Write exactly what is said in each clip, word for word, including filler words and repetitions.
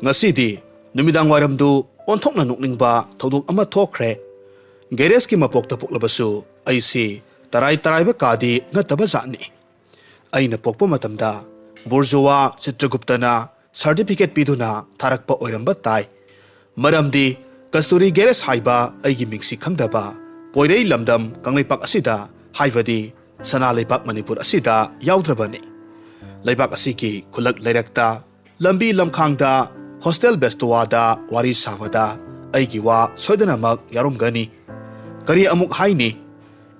ꯉꯁꯤꯗꯤ ꯅꯨꯃꯤꯗꯥꯡ ꯋꯥꯏꯔꯝꯗꯨ ꯑꯣꯟꯊꯣꯛꯅ ꯅꯣꯛꯅꯤꯡꯕ ꯊꯧꯗꯣꯛ ꯑꯃ ꯊꯣꯛꯈ꯭ꯔꯦ꯫ ꯒꯦꯔꯦꯖꯀꯤ ꯃꯄꯣꯛꯇ ꯄꯣꯛꯂꯕꯁꯨ ꯑꯩꯁꯤ ꯇꯔꯥꯏ ꯇꯔꯥꯏꯕ ꯀꯥꯗꯤ ꯅꯠꯇꯕ ꯖꯥꯠꯅꯤ꯫ ꯑꯩꯅ ꯄꯣꯛꯄ ꯃꯇꯝꯗ ꯕꯨꯔꯖꯨꯋꯥ ꯆꯤꯇ꯭ꯔꯒꯨꯞꯇꯅ ꯁꯔꯇꯤꯐꯤꯀꯦꯠ ꯄꯤꯗꯨꯅ ꯊꯥꯔꯛꯄ ꯑꯣꯏꯔꯝꯕ ꯇꯥꯏ꯫ ꯃꯔꯝꯗꯤ ꯀꯁꯇꯨꯔꯤ ꯒꯦꯔꯦꯖ ꯍꯥꯏꯕ ꯑꯩꯒꯤ ꯃꯤꯡꯁꯤ ꯈꯪꯗꯕ ꯄꯣꯏꯔꯩ ꯂꯝꯗꯝ ꯀꯪꯂꯩꯄꯥꯛ ꯑꯁꯤꯗ, ꯍꯥꯏꯕꯗꯤ ꯁꯅꯥ ꯂꯩꯕꯥꯛ ꯃꯅꯤꯄꯨꯔ ꯑꯁꯤꯗ ꯌꯥꯎꯗ꯭ꯔꯕꯅꯤ꯫ ꯂꯩꯕꯥꯛ ꯑꯁꯤꯒꯤ ꯈꯨꯜꯂꯛ ꯂꯩꯔꯛꯇ, ꯂꯝꯕꯤ ꯂꯝꯈꯥꯡꯗ, ꯍꯣꯁꯇꯦꯜ ꯕꯦꯁꯇꯨꯋꯥꯗ ꯋꯥꯔꯤ ꯁꯥꯕꯗ ꯑꯩꯒꯤ ꯋꯥ ꯁꯣꯏꯗꯅꯃꯛ ꯌꯥꯎꯔꯝꯒꯅꯤ꯫ ꯀꯔꯤ ꯑꯃꯨꯛ ꯍꯥꯏꯅꯤ?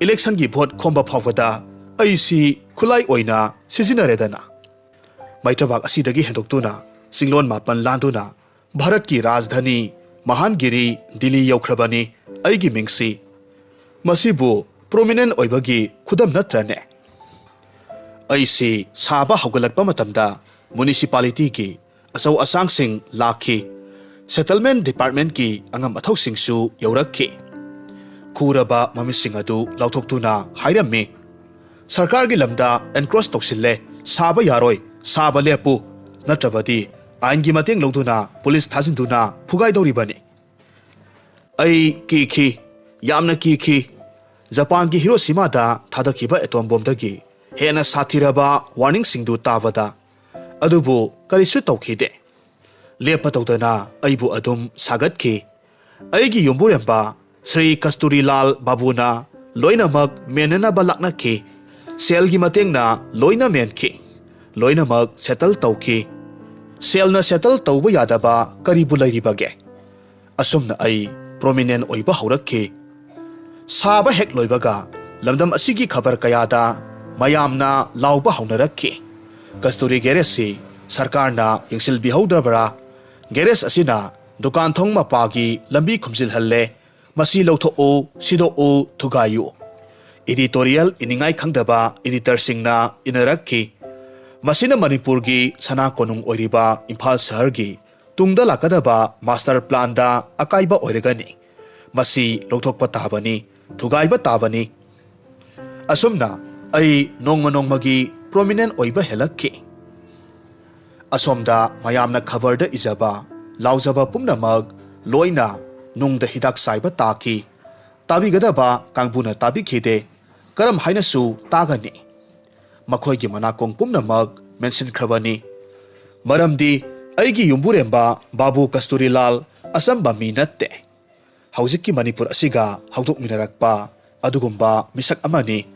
ꯏꯂꯦꯛꯁꯟꯒꯤ ꯚꯣꯠ ꯈꯣꯝꯕ ꯐꯥꯎꯕꯗ ꯑꯩꯁꯤ ꯈꯨꯠꯂꯥꯏ ꯑꯣꯏꯅ ꯁꯤꯖꯤꯟꯅꯔꯦꯗꯅ꯫ ꯃꯩꯇ꯭ꯔꯕꯥꯛ ꯑꯁꯤꯗꯒꯤ ꯍꯦꯟꯗꯣꯛꯇꯨꯅ ꯆꯤꯡꯂꯣꯟ ꯃꯥꯄꯟ ꯂꯥꯟꯗꯨꯅ ꯚꯥꯔꯠꯀꯤ ꯔꯥꯖꯙꯥꯅꯤ ꯃꯍꯥꯟꯒꯤꯔꯤ ꯗꯤꯜꯂꯤ ꯌꯧꯈ꯭ꯔꯕꯅꯤ ꯑꯩꯒꯤ ꯃꯤꯡꯁꯤ꯫ ꯃꯁꯤꯕꯨ ꯄ꯭ꯔꯣꯃꯤꯅꯦꯟ ꯑꯣꯏꯕꯒꯤ ꯈꯨꯗꯝ ꯅꯠꯇ꯭ꯔꯅꯦ? ꯑꯩꯁꯤ ꯁꯥꯕ ꯍꯧꯒꯠꯂꯛꯄ ꯃꯇꯝꯗ ꯃ꯭ꯌꯨꯅꯤꯁꯤꯄꯥꯂꯤꯇꯤꯒꯤ ꯑꯆꯧ ꯑꯁꯥꯡꯁꯤꯡ ꯂꯥꯛꯈꯤ꯫ ꯁꯦꯇꯜꯃꯦꯟ ꯗꯤꯄꯥꯔꯠꯃꯦꯟꯠꯀꯤ ꯑꯉꯝ ꯑꯊꯧꯁꯤꯡꯁꯨ ꯌꯧꯔꯛꯈꯤ꯫ ꯈꯨꯔꯕ ꯃꯃꯤꯠꯁꯤꯡ ꯑꯗꯨ ꯂꯥꯎꯊꯣꯛꯇꯨꯅ ꯍꯥꯏꯔꯝꯃꯤ, "ꯁꯔꯀꯥꯔꯒꯤ ꯂꯝꯗ ꯑꯦꯟꯀ꯭ꯔꯣꯁ ꯇꯧꯁꯤꯜꯂꯦ, ꯁꯥꯕ ꯌꯥꯔꯣꯏ, ꯁꯥꯕ ꯂꯦꯞꯄꯨ, ꯅꯠꯇ꯭ꯔꯕꯗꯤ ꯑꯥꯏꯟꯒꯤ ꯃꯇꯦꯡ ꯂꯧꯗꯨꯅ ꯄꯨꯂꯤꯁ ꯊꯥꯖꯤꯟꯗꯨꯅ ꯐꯨꯒꯥꯏꯗꯧꯔꯤꯕꯅꯤ"꯫ ꯑꯩ ꯀꯤꯈꯤ, ꯌꯥꯝꯅ ꯀꯤꯈꯤ꯫ ꯖꯄꯥꯟꯒꯤ ꯍꯤꯔꯣꯁꯤꯃꯥꯗ ꯊꯥꯗꯈꯤꯕ ꯑꯦꯇꯣꯝ ꯕꯣꯝꯗꯒꯤ ꯍꯦꯟꯅ ꯁꯥꯊꯤꯔꯕ ꯋꯥꯔꯅꯤꯡꯁꯤꯡꯗꯨ ꯇꯥꯕꯗ꯫ ꯑꯗꯨꯕꯨ ꯀꯔꯤꯁꯨ ꯇꯧꯈꯤꯗꯦ꯫ ꯂꯦꯞꯄ ꯇꯧꯗꯅ ꯑꯩꯕꯨ ꯑꯗꯨꯝ ꯁꯥꯒꯠꯈꯤ꯫ ꯑꯩꯒꯤ ꯌꯨꯝꯕꯨꯔꯦꯝꯕ ꯁ꯭ꯔꯤ ꯀꯁꯇꯨꯔꯤꯂꯥꯜ ꯕꯥꯕꯨꯅ ꯂꯣꯏꯅꯃꯛ ꯃꯦꯟꯅꯅꯕ ꯂꯥꯛꯅꯈꯤ꯫ ꯁꯦꯜꯒꯤ ꯃꯇꯦꯡꯅ ꯂꯣꯏꯅ ꯃꯦꯟꯈꯤ꯫ ꯂꯣꯏꯅꯃꯛ ꯁꯦꯇꯜ ꯇꯧꯈꯤ꯫ ꯁꯦꯜꯅ ꯁꯦꯇꯜ ꯇꯧꯕ ꯌꯥꯗꯕ ꯀꯔꯤꯕꯨ ꯂꯩꯔꯤꯕꯒꯦ? ꯑꯁꯨꯝꯅ ꯑꯩ ꯄ꯭ꯔꯣꯃꯤꯅꯦꯟ ꯑꯣꯏꯕ ꯍꯧꯔꯛꯈꯤ꯫ ꯁꯥꯕ ꯍꯦꯛ ꯂꯣꯏꯕꯒ ꯂꯝꯗꯝ ꯑꯁꯤꯒꯤ ꯈꯕꯔ ꯀꯌꯥꯗ ꯃꯌꯥꯝꯅ ꯂꯥꯎꯕ ꯍꯧꯅꯔꯛꯈꯤ, "ꯀꯁꯇꯨꯔꯤ ꯒꯦꯔꯦꯖꯁꯤ ꯁꯔꯀꯥꯔꯅ ꯌꯦꯡꯁꯤꯟꯕꯤꯍꯧꯗ꯭ꯔꯕ꯭ꯔꯥ? ꯒꯦꯔꯦꯖ ꯑꯁꯤꯅ ꯗꯨꯀꯥꯟ ꯊꯣꯡ ꯃꯄꯥꯒꯤ ꯂꯝꯕꯤ ꯈꯨꯝꯖꯤꯜꯍꯜꯂꯦ꯫ ꯃꯁꯤ ꯂꯧꯊꯣꯛꯎ, ꯁꯤꯗꯣꯛꯎ, ꯊꯨꯒꯥꯏꯌꯨ"꯫ ꯏꯗꯤꯇꯣꯔꯤꯌꯦꯜ ꯏꯅꯤꯡꯉꯥꯏ ꯈꯪꯗꯕ ꯏꯗꯤꯇꯔꯁꯤꯡꯅ ꯏꯅꯔꯛꯈꯤ, "ꯃꯁꯤꯅ ꯃꯅꯤꯄꯨꯔꯒꯤ ꯁꯅꯥ ꯀꯣꯅꯨꯡ ꯑꯣꯏꯔꯤꯕ ꯏꯝꯐꯥꯜ ꯁꯍꯔꯒꯤ ꯇꯨꯡꯗ ꯂꯥꯛꯀꯗꯕ ꯃꯥꯁꯇꯔ ꯄ꯭ꯂꯥꯟꯗ ꯑꯀꯥꯏꯕ ꯑꯣꯏꯔꯒꯅꯤ꯫ ꯃꯁꯤ ꯂꯧꯊꯣꯛꯄ ꯇꯥꯕꯅꯤ, ꯊꯨꯒꯥꯏꯕ ꯇꯥꯕꯅꯤ"꯫ ꯑꯁꯨꯝꯅ ꯑꯩ ꯅꯣꯡꯃ ꯅꯣꯡꯃꯒꯤ ꯄ꯭ꯔꯣꯃꯤꯅꯦꯟ ꯑꯣꯏꯕ ꯍꯦꯜꯂꯛꯈꯤ꯫ ꯑꯁꯣꯝꯗ ꯃꯌꯥꯝꯅ ꯈꯕꯔꯗ ꯏꯖꯕ, ꯂꯥꯎꯖꯕ ꯄꯨꯝꯅꯃꯛ ꯂꯣꯏꯅ ꯅꯨꯡꯗ ꯍꯤꯗꯥꯛ ꯆꯥꯏꯕ ꯇꯥꯈꯤ꯫ ꯇꯥꯕꯤꯒꯗꯕ ꯀꯥꯡꯕꯨꯅ ꯇꯥꯕꯤꯈꯤꯗꯦ꯫ ꯀꯔꯝ ꯍꯥꯏꯅꯁꯨ ꯇꯥꯒꯅꯤ? ꯃꯈꯣꯏꯒꯤ ꯃꯅꯥꯀꯣꯡ ꯄꯨꯝꯅꯃꯛ ꯃꯦꯟꯁꯤꯟꯈ꯭ꯔꯕꯅꯤ꯫ ꯃꯔꯝꯗꯤ ꯑꯩꯒꯤ ꯌꯨꯝꯕꯨꯔꯦꯝꯕ ꯕꯥꯕꯨ ꯀꯁꯇꯨꯔꯤꯂꯥꯜ ꯑꯆꯝꯕ ꯃꯤ ꯅꯠꯇꯦ꯫ ꯍꯧꯖꯤꯛꯀꯤ ꯃꯅꯤꯄꯨꯔ ꯑꯁꯤꯒ ꯍꯧꯗꯣꯛꯃꯤꯟꯅꯔꯛꯄ ꯑꯗꯨꯒꯨꯝꯕ ꯃꯤꯁꯛ ꯑꯃꯅꯤ꯫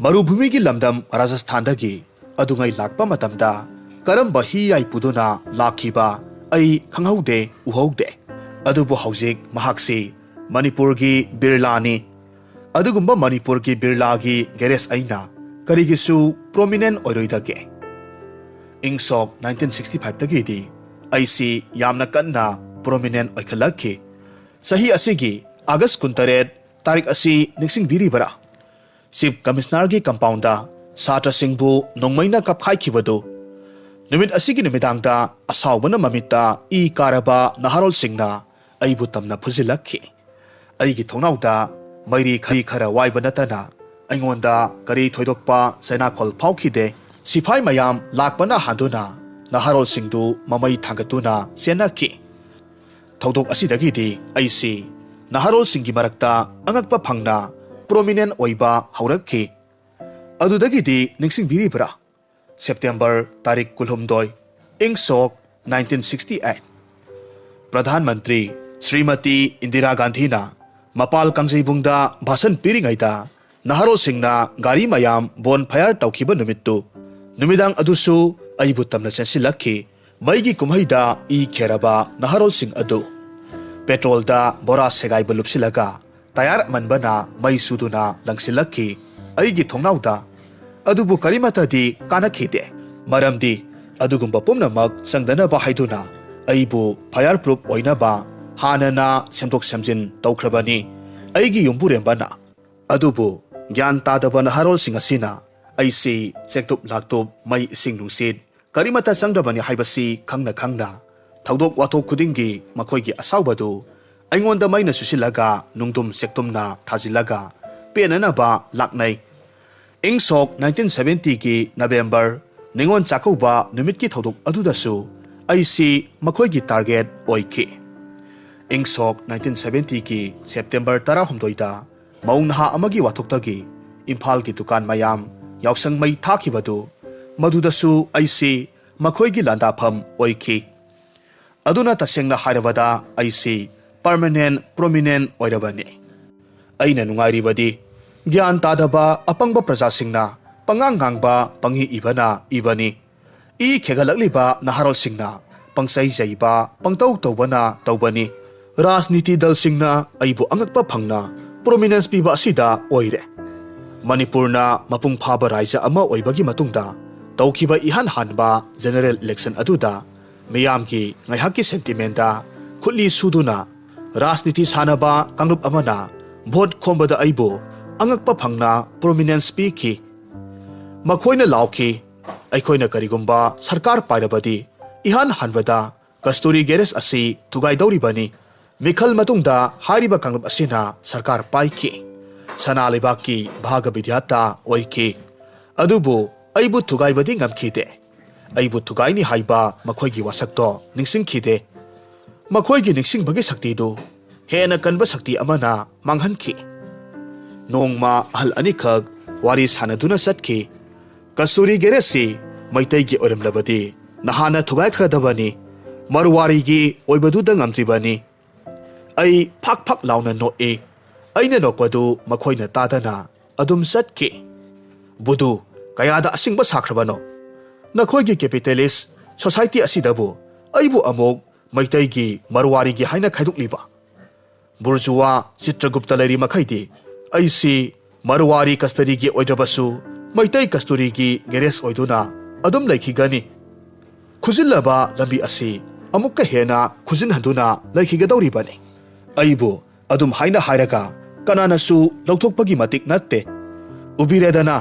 ꯃꯔꯨꯚꯨꯃꯤꯒꯤ ꯂꯝꯗꯝ ꯔꯥꯖꯁꯊꯥꯟꯗꯒꯤ ꯑꯗꯨꯉꯩ ꯂꯥꯛꯄ ꯃꯇꯝꯗ ꯀꯔꯝꯕ ꯍꯤ ꯌꯥꯏ ꯄꯨꯗꯨꯅ ꯂꯥꯛꯈꯤꯕ ꯑꯩ ꯈꯪꯍꯧꯗꯦ, ꯎꯍꯧꯗꯦ꯫ ꯑꯗꯨꯕꯨ ꯍꯧꯖꯤꯛ ꯃꯍꯥꯛꯁꯤ ꯃꯅꯤꯄꯨꯔꯒꯤ ꯕꯤꯔꯂꯥꯅꯤ꯫ ꯑꯗꯨꯒꯨꯝꯕ ꯃꯅꯤꯄꯨꯔꯒꯤ ꯕꯤꯔꯂꯥꯒꯤ ꯒꯦꯔꯦꯖ ꯑꯩꯅ ꯀꯔꯤꯒꯤꯁꯨ ꯄ꯭ꯔꯣꯃꯤꯅꯦꯟ ꯑꯣꯏꯔꯣꯏꯗꯒꯦ? ꯏꯪ ꯁꯣꯛ ꯅꯥꯏꯟꯇꯤꯟ ꯁꯤꯛꯁꯇꯤ ꯐꯥꯏꯚꯇꯒꯤꯗꯤ ꯑꯩꯁꯤ ꯌꯥꯝꯅ ꯀꯟꯅ ꯄ꯭ꯔꯣꯃꯤꯅꯦꯟ ꯑꯣꯏꯈꯠꯂꯛꯈꯤ꯫ ꯆꯍꯤ ꯑꯁꯤꯒꯤ ꯑꯥꯒꯁ ꯀꯨꯟꯇꯔꯦꯠ ꯇꯥꯔꯤꯛ ꯑꯁꯤ ꯅꯤꯡꯁꯤꯡꯕꯤꯔꯤꯕꯔꯥ? Chief ꯀꯃꯤꯁꯅꯔꯒꯤ compound ꯁꯥꯇ꯭ꯔꯁꯤꯡꯕꯨ ꯅꯣꯡꯃꯩꯅ ꯀꯞꯈꯥꯏꯈꯤꯕꯗꯨ꯫ ꯅꯨꯃꯤꯠ ꯑꯁꯤꯒꯤ ꯅꯨꯃꯤꯗꯥꯡꯗ ꯑꯁꯥꯎꯕꯅ ꯃꯃꯤꯠꯇ ꯏ ꯀꯥꯔꯕ ꯅꯍꯥꯔꯣꯜꯁꯤꯡꯅ ꯑꯩꯕꯨ ꯇꯝꯅ ꯐꯨꯖꯤꯜꯂꯛꯈꯤ꯫ ꯑꯩꯒꯤ ꯊꯣꯡꯅꯥꯎꯗ ꯃꯩꯔꯤ ꯈꯔꯤ ꯈꯔ ꯋꯥꯏꯕ ꯅꯠꯇꯅ ꯑꯩꯉꯣꯟꯗ ꯀꯔꯤ ꯊꯣꯏꯗꯣꯛꯄ ꯆꯩꯅꯥꯈꯣꯜ ꯐꯥꯎꯈꯤꯗꯦ꯫ ꯁꯤꯐꯥꯏ ꯃꯌꯥꯝ ꯂꯥꯛꯄꯅ ꯍꯥꯟꯗꯨꯅ ꯅꯍꯥꯔꯣꯜꯁꯤꯡꯗꯨ ꯃꯃꯩ ꯊꯥꯡꯒꯠꯇꯨꯅ ꯆꯦꯟꯅꯈꯤ꯫ ꯊꯧꯗꯣꯛ ꯑꯁꯤꯗꯒꯤꯗꯤ ꯑꯩꯁꯤ ꯅꯍꯥꯔꯣꯜꯁꯤꯡꯒꯤ ꯃꯔꯛꯇ ꯑꯉꯛꯄ ꯐꯪꯅ ꯄ꯭ꯔꯣꯃꯤꯅꯦꯟ ꯑꯣꯏꯕ ꯍꯧꯔꯛꯈꯤ꯫ ꯑꯗꯨꯗꯒꯤꯗꯤ ꯅꯤꯡꯁꯤꯡꯕꯤꯔꯤꯕ꯭ꯔꯥ? ꯁꯦꯞꯇꯦꯝꯕꯔ ꯇꯥꯔꯤꯛ ꯀꯨꯟꯍꯨꯝꯗꯣꯏ, ꯏꯪ ꯁꯣꯛ nineteen sixty eight. Pradhan Mantri Shrimati Indira ꯒꯥꯟꯙꯤꯅ ꯃꯄꯥꯜ ꯀꯥꯡꯖꯩꯕꯨꯡꯗ ꯚꯥꯁꯟ ꯄꯤꯔꯤꯉꯩꯗ ꯅꯍꯥꯔꯣꯜꯁꯤꯡꯅ ꯒꯥꯔꯤ ꯃꯌꯥꯝ ꯕꯣꯟ ꯐꯌꯥꯔ ꯇꯧꯈꯤꯕ ꯅꯨꯃꯤꯠꯇꯨ, ꯅꯨꯃꯤꯗꯥꯡ ꯑꯗꯨꯁꯨ ꯑꯩꯕꯨ ꯇꯝꯅ ꯆꯦꯟꯁꯤꯜꯂꯛꯈꯤ꯫ ꯃꯩꯒꯤ ꯀꯨꯝꯍꯩꯗ ꯏ ꯈꯦꯔꯕ ꯅꯍꯥꯔꯣꯜꯁꯤꯡ ꯑꯗꯨ ꯄꯦꯇ꯭ꯔꯣꯜꯗ ꯕꯣꯔꯥ ꯁꯦꯒꯥꯏꯕ ꯂꯨꯞꯁꯤꯜꯂꯒ ꯇꯌꯥꯔ ꯑꯃꯟꯕꯅ ꯃꯩ ꯁꯨꯗꯨꯅ ꯂꯪꯁꯤꯜꯂꯛꯈꯤ ꯑꯩꯒꯤ ꯊꯣꯡꯅꯥꯎꯗ꯫ ꯑꯗꯨꯕꯨ ꯀꯔꯤꯃꯠꯇꯗꯤ ꯀꯥꯟꯅꯈꯤꯗꯦ, ꯃꯔꯝꯗꯤ ꯑꯗꯨꯒꯨꯝꯕ ꯄꯨꯝꯅꯃꯛ ꯆꯪꯗꯅꯕ ꯍꯥꯏꯗꯨꯅ ꯑꯩꯕꯨ ꯐꯌꯥꯔ ꯄ꯭ꯔꯨꯐ ꯑꯣꯏꯅꯕ ꯍꯥꯟꯅꯅ ꯁꯦꯝꯗꯣꯛ ꯁꯦꯝꯖꯤꯟ ꯇꯧꯈ꯭ꯔꯕꯅꯤ ꯑꯩꯒꯤ ꯌꯨꯝꯕꯨꯔꯦꯝꯕꯅ꯫ ꯑꯗꯨꯕꯨ ꯒ꯭ꯌꯥꯟ ꯇꯥꯗꯕ ꯅꯍꯥꯔꯣꯜꯁꯤꯡ ꯑꯁꯤꯅ ꯑꯩꯁꯤ ꯆꯦꯛꯇꯨꯞ ꯂꯥꯛꯇꯨꯞ, ꯃꯩ, ꯏꯁꯤꯡ ꯅꯨꯡꯁꯤꯠ ꯀꯔꯤꯃꯠꯇ ꯆꯪꯗꯕꯅꯤ ꯍꯥꯏꯕꯁꯤ ꯈꯪꯅ ꯈꯪꯅ ꯊꯧꯗꯣꯛ ꯋꯥꯊꯣꯛ ꯈꯨꯗꯤꯡꯒꯤ ꯃꯈꯣꯏꯒꯤ ꯑꯁꯥꯎꯕꯗꯨ ꯑꯩꯉꯣꯟꯗ ꯃꯩꯅ ꯆꯨꯁꯤꯜꯂꯒ ꯅꯨꯡꯗꯨꯝ ꯆꯦꯛꯇꯨꯝꯅ ꯊꯥꯖꯤꯜꯂꯒ ꯄꯦꯟꯅꯅꯕ ꯂꯥꯛꯅꯩ꯫ ꯏꯪ ꯁꯣꯛ ꯅꯥꯏꯟꯇꯤꯟ ꯁꯚꯦꯟꯇꯤꯒꯤ ꯅꯕꯦꯝꯕꯔ ꯅꯤꯉꯣꯜ ꯆꯥꯛꯀꯧꯕ ꯅꯨꯃꯤꯠꯀꯤ ꯊꯧꯗꯣꯛ ꯑꯗꯨꯗꯁꯨ ꯑꯩꯁꯤ ꯃꯈꯣꯏꯒꯤ target ꯑꯣꯏꯈꯤ꯫ ꯏꯪ ꯁꯣꯛ ꯅꯥꯏꯟꯇꯤꯟ ꯁꯚꯦꯟꯇꯤꯒꯤ ꯁꯦꯞꯇꯦꯝꯕꯔ ꯇꯔꯥꯍꯨꯝꯗꯣꯏꯗ ꯃꯧ ꯅꯍꯥ ꯑꯃꯒꯤ ꯋꯥꯊꯣꯛꯇꯒꯤ ꯏꯝꯐꯥꯜꯒꯤ ꯗꯨꯀꯥꯟ ꯃꯌꯥꯝ ꯌꯥꯎꯁꯪ ꯃꯩ ꯊꯥꯈꯤꯕꯗꯨ, ꯃꯗꯨꯗꯁꯨ ꯑꯩꯁꯤ ꯃꯈꯣꯏꯒꯤ ꯂꯥꯟꯗꯥꯐꯝ ꯑꯣꯏꯈꯤ꯫ ꯑꯗꯨꯅ ꯇꯁꯦꯡꯅ ꯍꯥꯏꯔꯕꯗ ꯑꯩꯁꯤ permanent prominent ꯑꯣꯏꯔꯕꯅꯤ꯫ ꯑꯩꯅ ꯅꯨꯡꯉꯥꯏꯔꯤꯕꯗꯤ ꯒ꯭ꯌꯥꯟ ꯇꯥꯗꯕ ꯑꯄꯪꯕ ꯄ꯭ꯔꯖꯥꯁꯤꯡꯅ ꯄꯉꯥꯡ ꯉꯥꯡꯕ, ꯄꯪꯏ ꯏꯕꯅ ꯏꯕꯅꯤ꯫ ꯏ ꯈꯦꯒꯠꯂꯛꯂꯤꯕ ꯅꯍꯥꯔꯣꯜꯁꯤꯡꯅ ꯄꯪꯆꯩ ꯆꯩꯕ, ꯄꯪꯇꯧ ꯇꯧꯕꯅ ꯇꯧꯕꯅꯤ꯫ ꯔꯥꯖꯅꯤꯇꯤ ꯗꯜꯁꯤꯡꯅ ꯑꯩꯕꯨ ꯑꯉꯛꯄ ꯐꯪꯅ prominence ꯄꯤꯕ ꯑꯁꯤꯗ ꯑꯣꯏꯔꯦ꯫ ꯃꯅꯤꯄꯨꯔꯅ ꯃꯄꯨꯡ ꯐꯥꯕ ꯔꯥꯏꯖ꯭ꯌ ꯑꯃ ꯑꯣꯏꯕꯒꯤ ꯃꯇꯨꯡꯗ ꯇꯧꯈꯤꯕ ꯏꯍꯥꯟ ꯍꯥꯟꯕ general election ꯑꯗꯨꯗ ꯃꯤꯌꯥꯝꯒꯤ ꯉꯥꯏꯍꯥꯛꯀꯤ sentimentꯇ ꯈꯨꯠꯂꯤ ꯁꯨꯗꯨꯅ ꯔꯥꯖꯅꯤꯇꯤ ꯁꯥꯟꯅꯕ ꯀꯥꯡꯂꯨꯞ ꯑꯃꯅ vote ꯈꯣꯝꯕꯗ ꯑꯩꯕꯨ ꯑꯉꯛꯄ ꯐꯪꯅ prominence ꯄꯤꯈꯤ꯫ ꯃꯈꯣꯏꯅ ꯂꯥꯎꯈꯤ, "ꯑꯩꯈꯣꯏꯅ ꯀꯔꯤꯒꯨꯝꯕ ꯁꯔꯀꯥꯔ ꯄꯥꯏꯔꯕꯗꯤ ꯏꯍꯥꯟ ꯍꯥꯟꯕꯗ ꯀꯁꯇꯨꯔꯤ garage ꯑꯁꯤ ꯊꯨꯒꯥꯏꯗꯧꯔꯤꯕꯅꯤ꯫" ꯃꯤꯈꯜ ꯃꯇꯨꯡꯗ ꯍꯥꯏꯔꯤꯕ ꯀꯥꯡꯂꯨꯞ ꯑꯁꯤꯅ ꯁꯔꯀꯥꯔ ꯄꯥꯏꯈꯤ꯫ ꯁꯅꯥ ꯂꯩꯕꯥꯛꯀꯤ ꯚꯥꯒ ꯕꯤꯙꯥꯇꯥ ꯑꯣꯏꯈꯤ꯫ ꯑꯗꯨꯕꯨ ꯑꯩꯕꯨ ꯊꯨꯒꯥꯏꯕꯗꯤ ꯉꯝꯈꯤꯗꯦ꯫ ꯑꯩꯕꯨ ꯊꯨꯒꯥꯏꯅꯤ ꯍꯥꯏꯕ ꯃꯈꯣꯏꯒꯤ ꯋꯥꯁꯛꯇꯣ ꯅꯤꯡꯁꯤꯡꯈꯤꯗꯦ꯫ ꯃꯈꯣꯏꯒꯤ ꯅꯤꯡꯁꯤꯡꯕꯒꯤ ꯁꯛꯇꯤꯗꯨ ꯍꯦꯟꯅ ꯀꯟꯕ ꯁꯛꯇꯤ ꯑꯃꯅ ꯃꯥꯡꯍꯟꯈꯤ꯫ ꯅꯣꯡꯃ ꯑꯍꯜ ꯑꯅꯤꯈꯛ ꯋꯥꯔꯤ ꯁꯥꯟꯅꯗꯨꯅ ꯆꯠꯈꯤ꯫ "ꯀꯁꯇꯨꯔꯤ garage ꯃꯩꯇꯩꯒꯤ ꯑꯣꯏꯔꯝꯂꯕꯗꯤ ꯅꯍꯥꯟꯅ ꯊꯨꯒꯥꯏꯈ꯭ꯔꯗꯕꯅꯤ꯫ ꯃꯔꯋꯥꯔꯤꯒꯤ ꯑꯣꯏꯕꯗꯨꯗ ꯉꯝꯗ꯭ꯔꯤꯕꯅꯤ꯫" ꯑꯩ ꯐꯛ ꯐꯛ ꯂꯥꯎꯅ ꯅꯣꯛꯏ꯫ ꯑꯩꯅ ꯅꯣꯛꯄꯗꯨ ꯃꯈꯣꯏꯅ ꯇꯥꯗꯅ ꯑꯗꯨꯝ ꯆꯠꯈꯤ꯫ "ꯕꯨꯙꯨ, ꯀꯌꯥꯗ ꯑꯁꯤꯡꯕ ꯁꯥꯈ꯭ꯔꯕꯅꯣ? ꯅꯈꯣꯏꯒꯤ capitalist society ꯑꯁꯤꯗꯕꯨ ꯑꯩꯕꯨ ꯑꯃꯨꯛ ꯃꯩꯇꯩꯒꯤ ꯃꯔꯋꯥꯔꯤꯒꯤ ꯍꯥꯏꯅ ꯈꯥꯏꯗꯣꯛꯂꯤꯕ? ꯕꯨꯔꯖꯨꯋꯥ ꯆꯤꯇ꯭ꯔꯒꯨꯞꯇ ꯂꯩꯔꯤ ꯃꯈꯩꯗꯤ ꯑꯩꯁꯤ ꯃꯔꯋꯥꯔꯤ ꯀꯁꯇꯔꯤꯒꯤ ꯑꯣꯏꯗ꯭ꯔꯕꯁꯨ ꯃꯩꯇꯩ ꯀꯁꯇꯨꯔꯤꯒꯤ garage ꯑꯣꯏꯗꯨꯅ ꯑꯗꯨꯝ ꯂꯩꯈꯤꯒꯅꯤ꯫ ꯈꯨꯖꯤꯜꯂꯕ ꯂꯝꯕꯤ ꯑꯁꯤ ꯑꯃꯨꯛꯀ ꯍꯦꯟꯅ ꯈꯨꯖꯤꯟꯍꯟꯗꯨꯅ ꯂꯩꯈꯤꯒꯗꯧꯔꯤꯕꯅꯤ꯫" ꯑꯩꯕꯨ ꯑꯗꯨꯝ ꯍꯥꯏꯅ ꯍꯥꯏꯔꯒ ꯀꯅꯥꯅꯁꯨ ꯂꯧꯊꯣꯛꯄꯒꯤ ꯃꯇꯤꯛ ꯅꯠꯇꯦ꯫ ꯎꯕꯤꯔꯦꯗꯅ,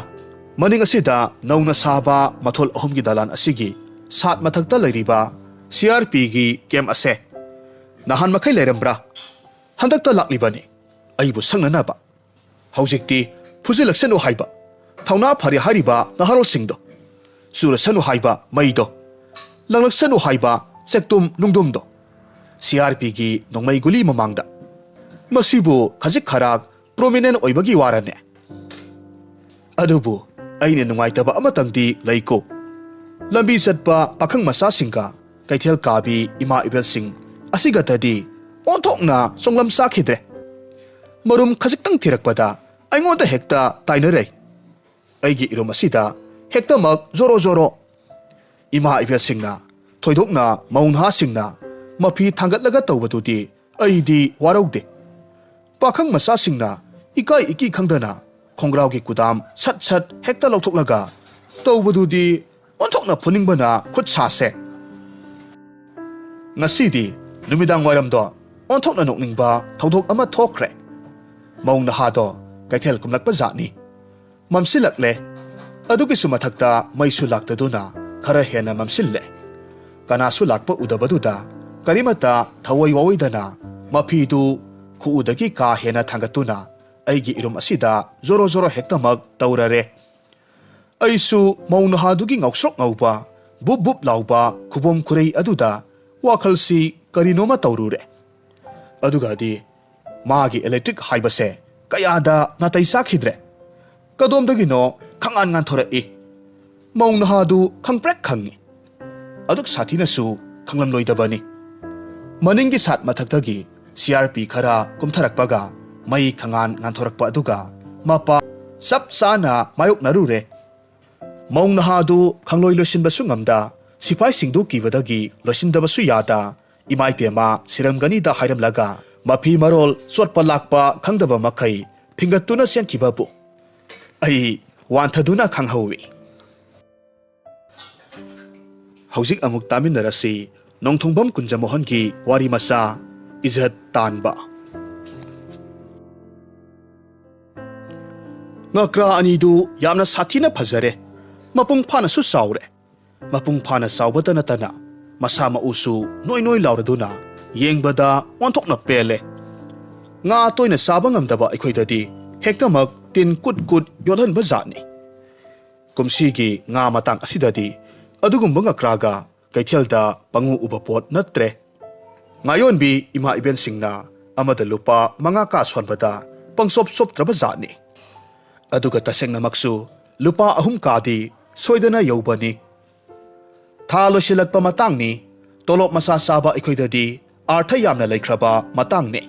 ꯃꯅꯤꯡ ꯑꯁꯤꯗ ꯅꯧꯅ ꯁꯥꯕ ꯃꯊꯣꯜ ꯑꯍꯨꯝꯒꯤ ꯗꯂꯥꯟ ꯑꯁꯤꯒꯤ ꯁꯥꯠ ꯃꯊꯛꯇ ꯂꯩꯔꯤꯕ CRPꯒꯤ camp ꯑꯁꯦ꯫ ꯅꯍꯥꯟ ꯃꯈꯩ ꯂꯩꯔꯝꯕ꯭ꯔꯥ? ꯍꯟꯗꯛꯇ ꯂꯥꯛꯂꯤꯕꯅꯤ ꯑꯩꯕꯨ ꯁꯪꯅꯅꯕ꯫ ꯍꯧꯖꯤꯛꯇꯤ ꯐꯨꯖꯤꯜꯂꯛꯁꯅꯨ ꯍꯥꯏꯕ ꯊꯧꯅꯥ ꯐꯔꯦ ꯍꯥꯏꯔꯤꯕ ꯅꯍꯥꯔꯣꯜꯁꯤꯡꯗꯣ꯫ ꯆꯨꯔꯁꯅꯨ ꯍꯥꯏꯕ ꯃꯩꯗꯣ, ꯂꯪꯂꯛꯁꯅꯨ ꯍꯥꯏꯕ ꯆꯦꯛꯇꯨꯝ ꯅꯨꯡꯗꯨꯝꯗꯣ, ꯁꯤ ꯑꯥꯔ ꯄꯤꯒꯤ ꯅꯣꯡꯃꯩ ꯒꯨꯂꯤ ꯃꯃꯥꯡꯗ꯫ ꯃꯁꯤꯕꯨ ꯈꯖꯤꯛ ꯈꯔꯥꯛ ꯄ꯭ꯔꯣꯃꯤꯅꯦꯟ ꯑꯣꯏꯕꯒꯤ ꯋꯥꯔꯅꯦ꯫ ꯑꯗꯨꯕꯨ ꯑꯩꯅ ꯅꯨꯡꯉꯥꯏꯇꯕ ꯑꯃꯇꯪꯗꯤ ꯂꯩꯀꯣ꯫ ꯂꯝꯕꯤ ꯆꯠꯄ ꯄꯥꯈꯪ ꯃꯆꯥꯁꯤꯡꯒ ꯀꯩꯊꯦꯜ ꯀꯥꯕꯤ ꯏꯃꯥ ꯏꯕꯦꯜꯁꯤꯡ ꯑꯁꯤꯒꯇꯗꯤ ꯑꯣꯟꯊꯣꯛꯅ ꯆꯣꯡꯂꯝ ꯆꯥꯈꯤꯗ꯭ꯔꯦ꯫ ꯃꯔꯨꯝ ꯈꯖꯤꯛꯇꯪ ꯊꯤꯔꯛꯄꯗ ꯑꯩꯉꯣꯟꯗ ꯍꯦꯛꯇ ꯇꯥꯏꯅꯔꯩ꯫ ꯑꯩꯒꯤ ꯏꯔꯨꯝ ꯑꯁꯤꯗ ꯍꯦꯛꯇꯃꯛ ꯖꯣꯔꯣ ꯖꯣꯔꯣ꯫ ꯏꯃꯥ ꯏꯕꯦꯜꯁꯤꯡꯅ, ꯊꯣꯏꯗꯣꯛꯅ ꯃꯧ ꯅꯍꯥꯁꯤꯡꯅ ꯃꯐꯤ ꯊꯥꯡꯒꯠꯂꯒ ꯇꯧꯕꯗꯨꯗꯤ ꯑꯩꯗꯤ ꯋꯥꯔꯧꯗꯦ꯫ ꯄꯥꯈꯪ ꯃꯆꯥꯁꯤꯡꯅ ꯏꯀꯥꯏ ꯏꯀꯤ ꯈꯪꯗꯅ ꯈꯣꯡꯒ꯭ꯔꯥꯎꯒꯤ ꯀꯨꯗꯥꯝ ꯁꯠ ꯁꯠ ꯍꯦꯛꯇ ꯂꯧꯊꯣꯛꯂꯒ ꯇꯧꯕꯗꯨꯗꯤ ꯑꯣꯟꯊꯣꯛꯅ ꯐꯨꯅꯤꯡꯕꯅ ꯈꯨꯠ ꯁꯥꯁꯦ꯫ ꯉꯁꯤꯗꯤ ꯅꯨꯃꯤꯗꯥꯡ ꯋꯥꯏꯔꯝꯗꯣ ꯑꯣꯟꯊꯣꯛꯅ ꯅꯣꯛꯅꯤꯡꯕ ꯊꯧꯗꯣꯛ ꯑꯃ ꯊꯣꯛꯈ꯭ꯔꯦ꯫ ꯃꯧ ꯅꯍꯥꯗꯣ ꯀꯩꯊꯦꯜ ꯀꯨꯝꯂꯛꯄ ꯖꯥꯠꯅꯤ꯫ ꯃꯝꯁꯤꯜꯂꯛꯂꯦ꯫ ꯑꯗꯨꯒꯤꯁꯨ ꯃꯊꯛꯇ ꯃꯩꯁꯨ ꯂꯥꯛꯇꯗꯨꯅ ꯈꯔ ꯍꯦꯟꯅ ꯃꯝꯁꯤꯜꯂꯦ꯫ ꯀꯅꯥꯁꯨ ꯂꯥꯛꯄ ꯎꯗꯕꯗꯨꯗ ꯀꯔꯤꯃꯠꯇ ꯊꯋꯥꯏ ꯋꯥꯋꯣꯏꯗꯅ ꯃꯐꯤꯗꯨ ꯈꯨꯎꯗꯒꯤ ꯀꯥ ꯍꯦꯟꯅ ꯊꯥꯡꯒꯠꯇꯨꯅ ꯑꯩꯒꯤ ꯏꯔꯨꯝ ꯑꯁꯤꯗ ꯖꯣꯔꯣ ꯖꯣꯔꯣ ꯍꯦꯛꯇꯃꯛ ꯇꯧꯔꯔꯦ꯫ ꯑꯩꯁꯨ ꯃꯧ ꯅꯍꯥꯗꯨꯒꯤ ꯉꯧꯁ꯭ꯔꯣꯛ ꯉꯧꯕ, ꯕꯨꯞ ꯕꯨꯞ ꯂꯥꯎꯕ ꯈꯨꯕꯣꯝ ꯈꯨꯔꯩ ꯑꯗꯨꯗ ꯋꯥꯈꯜꯁꯤ ꯀꯔꯤꯅꯣꯃ ꯇꯧꯔꯨꯔꯦ꯫ ꯑꯗꯨꯒꯗꯤ ꯃꯥꯒꯤ ꯏꯂꯦꯛꯇ꯭ꯔꯤꯛ ꯍꯥꯏꯕꯁꯦ ꯀꯌꯥꯗ ꯅꯥꯇꯩ ꯆꯥꯈꯤꯗ꯭ꯔꯦ꯫ ꯀꯗꯣꯝꯗꯒꯤꯅꯣ ꯈꯪꯉꯥꯟ ꯉꯥꯟꯊꯣꯔꯛꯏ꯫ ꯃꯧ ꯅꯍꯥꯗꯨ ꯈꯪꯄ꯭ꯔꯦꯛ ꯈꯪꯉꯤ꯫ ꯑꯗꯨꯛ ꯁꯥꯊꯤꯅꯁꯨ ꯈꯪꯂꯝꯂꯣꯏꯗꯕꯅꯤ꯫ ꯃꯅꯤꯡꯒꯤ ꯁꯥꯠ ꯃꯊꯛꯇꯒꯤ ꯁꯤ ꯑꯥꯔ ꯄꯤ ꯈꯔ ꯀꯨꯝꯊꯔꯛꯄꯒ ꯃꯩ ꯈꯪꯉꯥꯟ ꯉꯥꯟꯊꯣꯔꯛꯄ ꯑꯗꯨꯒ ꯃꯄꯥ ꯆꯞ ꯆꯥꯅ ꯃꯥꯌꯣꯛꯅꯔꯨꯔꯦ꯫ ꯃꯧ ꯅꯍꯥꯗꯨ ꯈꯪꯂꯣꯏ ꯂꯣꯏꯁꯤꯟꯕꯁꯨ ꯉꯝꯗ, ꯁꯤꯐꯥꯏꯁꯤꯡꯗꯨ ꯀꯤꯕꯗꯒꯤ ꯂꯣꯏꯁꯤꯟꯗꯕꯁꯨ ꯌꯥꯗ, ꯏꯃꯥ ꯏꯕꯦꯝꯃ ꯁꯤꯔꯝꯒꯅꯤꯗ ꯍꯥꯏꯔꯝꯂꯒ ꯃꯐꯤ ꯃꯔꯣꯜ ꯆꯣꯠꯄ ꯂꯥꯛꯄ ꯈꯪꯗꯕ ꯃꯈꯩ ꯐꯤꯡꯒꯠꯇꯨꯅ ꯆꯦꯟꯈꯤꯕꯕꯨ ꯑꯩ ꯋꯥꯟꯊꯗꯨꯅ ꯈꯪꯍꯧꯏ꯫ ꯍꯧꯖꯤꯛ ꯑꯃꯨꯛ ꯇꯥꯃꯤꯟꯅꯔꯁꯤ ꯅꯣꯡꯊꯣꯡꯕꯝ ꯀꯨꯟꯖꯃꯣꯍꯟꯒꯤ ꯋꯥꯔꯤ ꯃꯆꯥ, ꯏꯖꯠ ꯇꯥꯟꯕ꯫ ꯉꯀ꯭ꯔꯥ ꯑꯅꯤꯗꯨ ꯌꯥꯝꯅ ꯁꯥꯊꯤꯅ ꯐꯖꯔꯦ꯫ ꯃꯄꯨꯡ ꯐꯥꯅꯁꯨ ꯆꯥꯎꯔꯦ꯫ ꯃꯄꯨꯡ ꯐꯥꯅ ꯆꯥꯎꯕꯇ ꯅꯠꯇꯅ ꯃꯁꯥ ꯃꯎꯁꯨ ꯅꯣꯏ ꯅꯣꯏ ꯂꯥꯎꯔꯗꯨꯅ ꯌꯦꯡꯕꯗ ꯑꯣꯟꯊꯣꯛꯅ ꯄꯦꯜꯂꯦ꯫ ꯉꯥ ꯇꯣꯏꯅ ꯆꯥꯕ ꯉꯝꯗꯕ ꯑꯩꯈꯣꯏꯗꯗꯤ ꯍꯦꯛꯇꯃꯛ ꯇꯤꯟ ꯀꯨꯠ ꯀꯨꯠ ꯌꯣꯠꯍꯟꯕ ꯖꯥꯠꯅꯤ꯫ ꯀꯨꯝꯁꯤꯒꯤ ꯉꯥ ꯃꯇꯥꯡ ꯑꯁꯤꯗꯗꯤ ꯑꯗꯨꯒꯨꯝꯕ ꯉꯀ꯭ꯔꯥꯒ ꯀꯩꯊꯦꯜꯗ ꯄꯪꯎ ꯎꯕ ꯄꯣꯠ ꯅꯠꯇ꯭ꯔꯦ꯫ ꯉꯥꯌꯣꯟꯕꯤ ꯏꯃꯥ ꯏꯕꯦꯟꯁꯤꯡꯅ ꯑꯃꯗ ꯂꯨꯄꯥ ꯃꯉꯥ ꯀꯥ ꯁꯣꯟꯕꯗ ꯄꯪꯆꯣꯞ ꯆꯣꯞꯇ꯭ꯔꯕ ꯖꯥꯠꯅꯤ꯫ ꯑꯗꯨꯒ ꯇꯁꯦꯡꯅꯃꯛꯁꯨ ꯂꯨꯄꯥ ꯑꯍꯨꯝ ꯀꯥꯗꯤ ꯁꯣꯏꯗꯅ ꯌꯧꯕꯅꯤ꯫ ꯊꯥ ꯂꯣꯏꯁꯤꯜꯂꯛꯄ ꯃꯇꯥꯡꯅꯤ, ꯇꯣꯂꯣꯞ ꯃꯆꯥ ꯆꯥꯕ ꯑꯩꯈꯣꯏꯗꯗꯤ ꯑꯥꯔꯊ ꯌꯥꯝꯅ ꯂꯩꯈ꯭ꯔꯕ ꯃꯇꯥꯡꯅꯤ꯫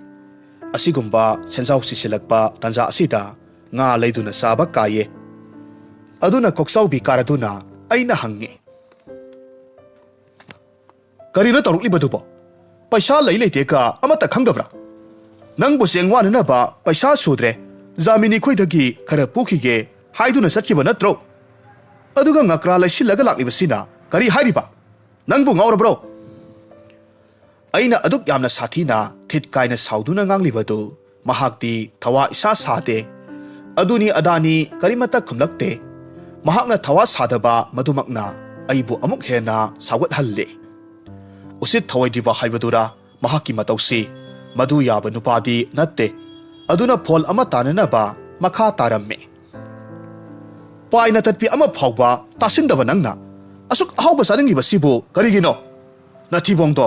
ꯑꯁꯤꯒꯨꯝꯕ ꯁꯦꯟꯖꯥꯎ ꯁꯤꯁꯤꯜꯂꯛꯄ ꯇꯥꯟꯖꯥ ꯑꯁꯤꯗ ꯉꯥ ꯂꯩꯗꯨꯅ ꯆꯥꯕ ꯀꯥꯏꯌꯦ꯫ ꯑꯗꯨꯅ ꯀꯣꯛꯆꯥꯎꯕꯤ ꯀꯥꯔꯗꯨꯅ ꯑꯩꯅ ꯍꯪꯉꯤ, "ꯀꯔꯤꯅꯣ ꯇꯧꯔꯛꯂꯤꯕꯗꯨꯕꯣ? ꯄꯩꯁꯥ ꯂꯩ ꯂꯩꯇꯦꯒ ꯑꯃꯠꯇ ꯈꯪꯗꯕ꯭ꯔꯥ? ꯅꯪꯕꯨ ꯆꯦꯡ ꯋꯥꯅꯅꯕ ꯄꯩꯁꯥ ꯁꯨꯗ꯭ꯔꯦ, ꯖꯥꯃꯤꯅꯤ ꯈꯣꯏꯗꯒꯤ ꯈꯔ ꯄꯨꯈꯤꯒꯦ ꯍꯥꯏꯗꯨꯅ ꯆꯠꯈꯤꯕ ꯅꯠꯇ꯭ꯔꯣ? ꯑꯗꯨꯒ ꯉꯀ꯭ꯔꯥ ꯂꯩꯁꯤꯜꯂꯒ ꯂꯥꯛꯂꯤꯕꯁꯤꯅ ꯀꯔꯤ ꯍꯥꯏꯔꯤꯕ? ꯅꯪꯕꯨ ꯉꯥꯎꯔꯕ꯭ꯔꯣ?" ꯑꯩꯅ ꯑꯗꯨꯛ ꯌꯥꯝꯅ ꯁꯥꯊꯤꯅ ꯊꯤꯠ ꯀꯥꯏꯅ ꯁꯥꯎꯗꯨꯅ ꯉꯥꯡꯂꯤꯕꯗꯨ ꯃꯍꯥꯛꯇꯤ ꯊꯋꯥ ꯏꯁꯥ ꯁꯥꯗꯦ꯫ ꯑꯗꯨꯅꯤ ꯑꯗꯥꯅꯤ ꯀꯔꯤꯃꯠꯇ ꯈꯨꯝꯂꯛꯇꯦ꯫ ꯃꯍꯥꯛꯅ ꯊꯋꯥ ꯁꯥꯗꯕ ꯃꯗꯨꯃꯛꯅ ꯑꯩꯕꯨ ꯑꯃꯨꯛ ꯍꯦꯟꯅ ꯁꯥꯎꯒꯠꯍꯜꯂꯦ꯫ ꯎꯁꯤꯠ ꯊꯑꯣꯏꯗ꯭ꯔꯤꯕ ꯍꯥꯏꯕꯗꯨꯔꯥ ꯃꯍꯥꯛꯀꯤ ꯃꯇꯧꯁꯤ? ꯃꯗꯨ ꯌꯥꯕ ꯅꯨꯄꯥꯗꯤ ꯅꯠꯇꯦ꯫ ꯑꯗꯨꯅ ꯐꯣꯜ ꯑꯃ ꯇꯥꯅꯅꯕ ꯃꯈꯥ ꯇꯥꯔꯝꯃꯤ꯫ "ꯄꯥꯏꯅ ꯇꯠꯄꯤ ꯑꯃ ꯐꯥꯎꯕ ꯇꯥꯁꯤꯟꯗꯕ ꯅꯪꯅ ꯑꯁꯨꯛ ꯑꯍꯥꯎꯕ ꯆꯥꯅꯤꯡꯂꯤꯕꯁꯤꯕꯨ ꯀꯔꯤꯒꯤꯅꯣ? ꯅꯊꯤꯕꯣꯡꯗꯣ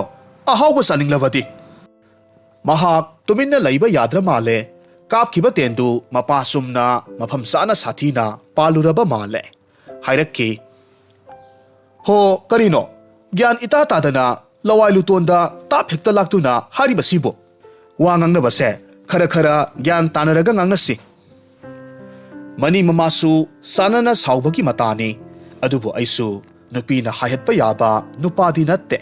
ꯑꯍꯥꯎꯕ ꯆꯥꯅꯤꯡꯂꯕꯗꯤ?" ꯃꯍꯥꯛ ꯇꯨꯃꯤꯟꯅ ꯂꯩꯕ ꯌꯥꯗ꯭ꯔ ꯃꯥꯜꯂꯦ꯫ ꯀꯥꯞꯈꯤꯕ ꯇꯦꯟꯗꯨ ꯃꯄꯥ ꯆꯨꯝꯅ ꯃꯐꯝ ꯆꯥꯅ ꯁꯥꯊꯤꯅ ꯄꯥꯜꯂꯨꯔꯕ ꯃꯥꯜꯂꯦ꯫ ꯍꯥꯏꯔꯛꯈꯤ, "ꯍꯣ, ꯀꯔꯤꯅꯣ? ꯒ꯭ꯌꯥꯟ ꯏꯇꯥ ꯇꯥꯗꯅ ꯂꯋꯥꯏ ꯂꯨꯇꯣꯟꯗ ꯇꯥꯞ ꯍꯦꯛꯇ ꯂꯥꯛꯇꯨꯅ ꯍꯥꯏꯔꯤꯕꯁꯤꯕꯨ? ꯋꯥ ꯉꯥꯡꯅꯕꯁꯦ ꯈꯔ ꯈꯔ ꯒ꯭ꯌꯥꯟ ꯇꯥꯅꯔꯒ ꯉꯥꯡꯅꯁꯤ꯫" ꯃꯅꯤ ꯃꯃꯥꯁꯨ ꯆꯥꯟꯅꯅ ꯁꯥꯎꯕꯒꯤ ꯃꯇꯥꯅꯤ꯫ ꯑꯗꯨꯕꯨ ꯑꯩꯁꯨ ꯅꯨꯄꯤꯅ ꯍꯥꯏꯍꯠꯄ ꯌꯥꯕ ꯅꯨꯄꯥꯗꯤ ꯅꯠꯇꯦ꯫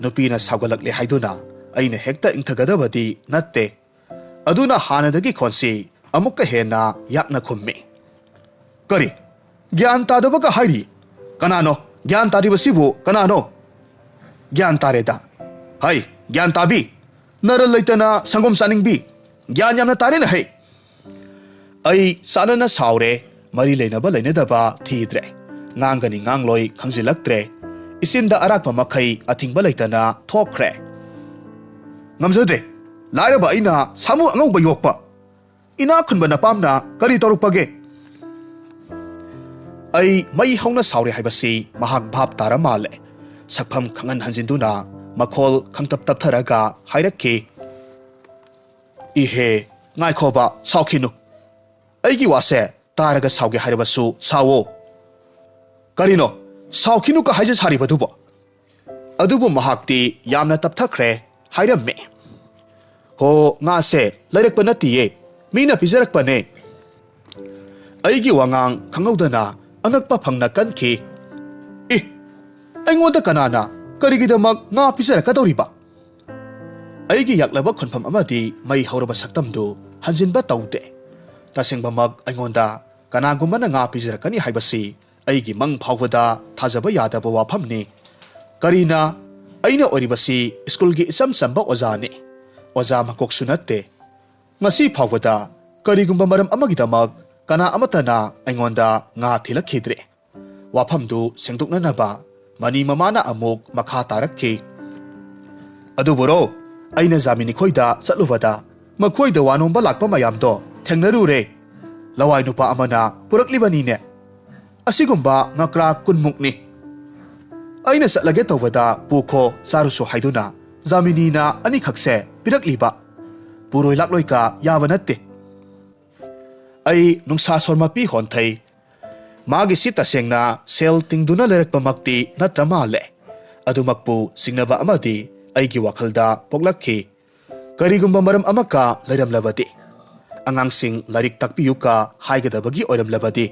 ꯅꯨꯄꯤꯅ ꯁꯥꯎꯒꯠꯂꯛꯂꯦ ꯍꯥꯏꯗꯨꯅ ꯑꯩꯅ ꯍꯦꯛꯇ ꯏꯪꯊꯒꯗꯕꯗꯤ ꯅꯠꯇꯦ꯫ ꯑꯗꯨꯅ ꯍꯥꯟꯅꯗꯒꯤ ꯈꯣꯟꯁꯤ ꯑꯃꯨꯛꯀ ꯍꯦꯟꯅ ꯌꯥꯛꯅ ꯈꯨꯝꯃꯤ꯫ "ꯀꯔꯤ? ꯒ꯭ꯌꯥꯟ ꯇꯥꯗꯕꯒ ꯍꯥꯏꯔꯤ? ꯀꯅꯥꯅꯣ? ꯒ꯭ꯌꯥꯟ ꯇꯥꯗ꯭ꯔꯤꯕꯁꯤꯕꯨ ꯀꯅꯥꯅꯣ?" "ꯒ꯭ꯌꯥꯟ ꯇꯥꯔꯦꯗ꯫ ꯍꯩ, ꯒ꯭ꯌꯥꯟ ꯇꯥꯕꯤ! ꯅꯔꯜ ꯂꯩꯇꯅ ꯁꯪꯒꯣꯝ ꯆꯥꯅꯤꯡꯕꯤ! ꯒ꯭ꯌꯥꯟ ꯌꯥꯝꯅ ꯇꯥꯔꯦꯅ ꯍꯩ!" ꯑꯩ ꯆꯥꯅꯅ ꯁꯥꯎꯔꯦ꯫ ꯃꯔꯤ ꯂꯩꯅꯕ ꯂꯩꯅꯗꯕ ꯊꯤꯗ꯭ꯔꯦ꯫ ꯉꯥꯡꯒꯅꯤ ꯉꯥꯡꯂꯣꯏ ꯈꯪꯖꯤꯜꯂꯛꯇ꯭ꯔꯦ꯫ ꯏꯆꯤꯟꯗ ꯑꯔꯥꯛꯄ ꯃꯈꯩ ꯑꯊꯤꯡꯕ ꯂꯩꯇꯅ ꯊꯣꯛꯈ꯭ꯔꯦ꯫ "ꯉꯝꯖꯗ꯭ꯔꯦ꯫ ꯂꯥꯏꯔꯕ ꯑꯩꯅ ꯁꯥꯃꯨ ꯑꯉꯧꯕ ꯌꯣꯛꯄ꯫ ꯏꯅꯥꯛ ꯈꯨꯟꯕ ꯅꯄꯥꯝꯅ ꯀꯔꯤ ꯇꯧꯔꯛꯄꯒꯦ?" ꯑꯩ ꯃꯩ ꯍꯧꯅ ꯁꯥꯎꯔꯦ ꯍꯥꯏꯕꯁꯤ ꯃꯍꯥꯛ ꯚꯥꯞ ꯇꯥꯔ ꯃꯥꯜꯂꯦ꯫ ꯁꯛꯐꯝ ꯈꯪꯍꯟ ꯍꯟꯖꯤꯟꯗꯨꯅ ꯃꯈꯣꯜ ꯈꯪꯇꯞ ꯇꯞꯊꯔꯒ ꯍꯥꯏꯔꯛꯈꯤ, "ꯏꯍꯦ, ꯉꯥꯏꯈꯣꯕ, ꯁꯥꯎꯈꯤꯅꯨ꯫ ꯑꯩꯒꯤ ꯋꯥꯁꯦ ꯇꯥꯔꯒ ꯁꯥꯎꯒꯦ ꯍꯥꯏꯔꯕꯁꯨ ꯁꯥꯎꯋꯣ꯫ ꯀꯔꯤꯅꯣ ꯁꯥꯎꯈꯤꯅꯨꯒ ꯍꯥꯏꯖ ꯁꯥꯔꯤꯕꯗꯨꯕꯣ?" ꯑꯗꯨꯕꯨ ꯃꯍꯥꯛꯇꯤ ꯌꯥꯝꯅ ꯇꯞꯊꯈ꯭ꯔꯦ ꯍꯥꯏꯔꯝꯃꯤ꯫ "ꯍꯣ, ꯉꯥꯁꯦ ꯂꯩꯔꯛꯄ ꯅꯠꯇꯤꯌꯦ, ꯃꯤꯅ ꯄꯤꯖꯔꯛꯄꯅꯦ꯫" ꯑꯩꯒꯤ ꯋꯥꯉꯥꯡ ꯈꯪꯍꯧꯗꯅ ꯑꯉꯛꯄ ꯐꯪꯅ ꯀꯟꯈꯤ꯫ "ꯑꯦ, ꯑꯩꯉꯣꯟꯗ ꯀꯅꯥꯅ ꯀꯔꯤꯒꯤꯗꯃꯛ ꯉꯥ ꯄꯤꯖꯔꯛꯀꯗꯧꯔꯤꯕ?" ꯑꯩꯒꯤ ꯌꯥꯛꯂꯕ ꯈꯣꯟꯐꯝ ꯑꯃꯗꯤ ꯃꯩ ꯍꯧꯔꯕ ꯁꯛꯇꯝꯗꯨ ꯍꯟꯖꯤꯟꯕ ꯇꯧꯗꯦ꯫ ꯇꯁꯦꯡꯕꯃꯛ ꯑꯩꯉꯣꯟꯗ ꯀꯅꯥꯒꯨꯝꯕꯅ ꯉꯥ ꯄꯤꯖꯔꯛꯀꯅꯤ ꯍꯥꯏꯕꯁꯤ ꯑꯩꯒꯤ ꯃꯪ ꯐꯥꯎꯕꯗ ꯊꯥꯖꯕ ꯌꯥꯗꯕ ꯋꯥꯐꯝꯅꯤ꯫ ꯀꯔꯤꯅ ꯑꯩꯅ ꯑꯣꯏꯔꯤꯕꯁꯤ ꯁ꯭ꯀꯨꯜꯒꯤ ꯏꯆꯝ ꯆꯝꯕ ꯑꯣꯖꯥꯅꯤ꯫ ꯑꯣꯖꯥ ꯃꯀꯣꯛꯁꯨ ꯅꯠꯇꯦ꯫ ꯉꯁꯤ ꯐꯥꯎꯕꯗ ꯀꯔꯤꯒꯨꯝꯕ ꯃꯔꯝ ꯑꯃꯒꯤꯗꯃꯛ ꯀꯅꯥ ꯑꯃꯠꯇꯅ ꯑꯩꯉꯣꯟꯗ ꯉꯥ ꯊꯤꯜꯂꯛꯈꯤꯗ꯭ꯔꯦ꯫ ꯋꯥꯐꯝꯗꯨ ꯁꯦꯡꯗꯣꯛꯅꯅꯕ ꯃꯅꯤ ꯃꯃꯥꯅ ꯑꯃꯨꯛ ꯃꯈꯥ ꯇꯥꯔꯛꯈꯤ꯫ "ꯑꯗꯨꯕꯨꯔꯣ, ꯑꯩꯅ ꯖꯥꯃꯤꯅꯤ ꯈꯣꯏꯗ ꯆꯠꯂꯨꯕꯗ ꯃꯈꯣꯏꯗ ꯋꯥ ꯅꯣꯝꯕ ꯂꯥꯛꯄ ꯃꯌꯥꯝꯗꯣ ꯊꯦꯡꯅꯔꯨꯔꯦ꯫ ꯂꯋꯥꯏ ꯅꯨꯄꯥ ꯑꯃꯅ ꯄꯨꯔꯛꯂꯤꯕꯅꯤꯅꯦ꯫ ꯑꯁꯤꯒꯨꯝꯕ ꯉꯀ꯭ꯔꯥ ꯀꯨꯟꯃꯨꯛꯅꯤ꯫ ꯑꯩꯅ ꯆꯠꯂꯒꯦ ꯇꯧꯕꯗ ꯄꯨꯈꯣ ꯆꯥꯔꯨꯁꯣ ꯍꯥꯏꯗꯨꯅ ꯖꯥꯃꯤꯅꯤꯅ ꯑꯅꯤꯈꯛꯁꯦ ꯄꯤꯔꯛꯂꯤꯕ꯫ ꯄꯨꯔꯣꯏ ꯂꯥꯛꯂꯣꯏꯒ ꯌꯥꯕ ꯅꯠꯇꯦ꯫" ꯑꯩ ꯅꯨꯡꯁꯥ ꯁꯣꯔ ꯃꯄꯤ ꯍꯣꯟꯊꯩ꯫ ꯃꯥꯒꯤꯁꯤ ꯇꯁꯦꯡꯅ ꯁꯦꯜ ꯇꯤꯡꯗꯨꯅ ꯂꯩꯔꯛꯄꯃꯛꯇꯤ ꯅꯠꯇ꯭ꯔ ꯃꯥꯜꯂꯦ꯫ ꯑꯗꯨꯃꯛꯄꯨ ꯆꯤꯡꯅꯕ ꯑꯃꯗꯤ ꯑꯩꯒꯤ ꯋꯥꯈꯜꯗ ꯄꯣꯛꯂꯛꯈꯤ꯫ ꯀꯔꯤꯒꯨꯝꯕ ꯃꯔꯝ ꯑꯃꯀ ꯂꯩꯔꯝꯂꯕꯗꯤ, ꯑꯉꯥꯡꯁꯤꯡ ꯂꯥꯏꯔꯤꯛ ꯇꯥꯛꯄꯤꯌꯨꯀ ꯍꯥꯏꯒꯗꯕꯒꯤ ꯑꯣꯏꯔꯝꯂꯕꯗꯤ,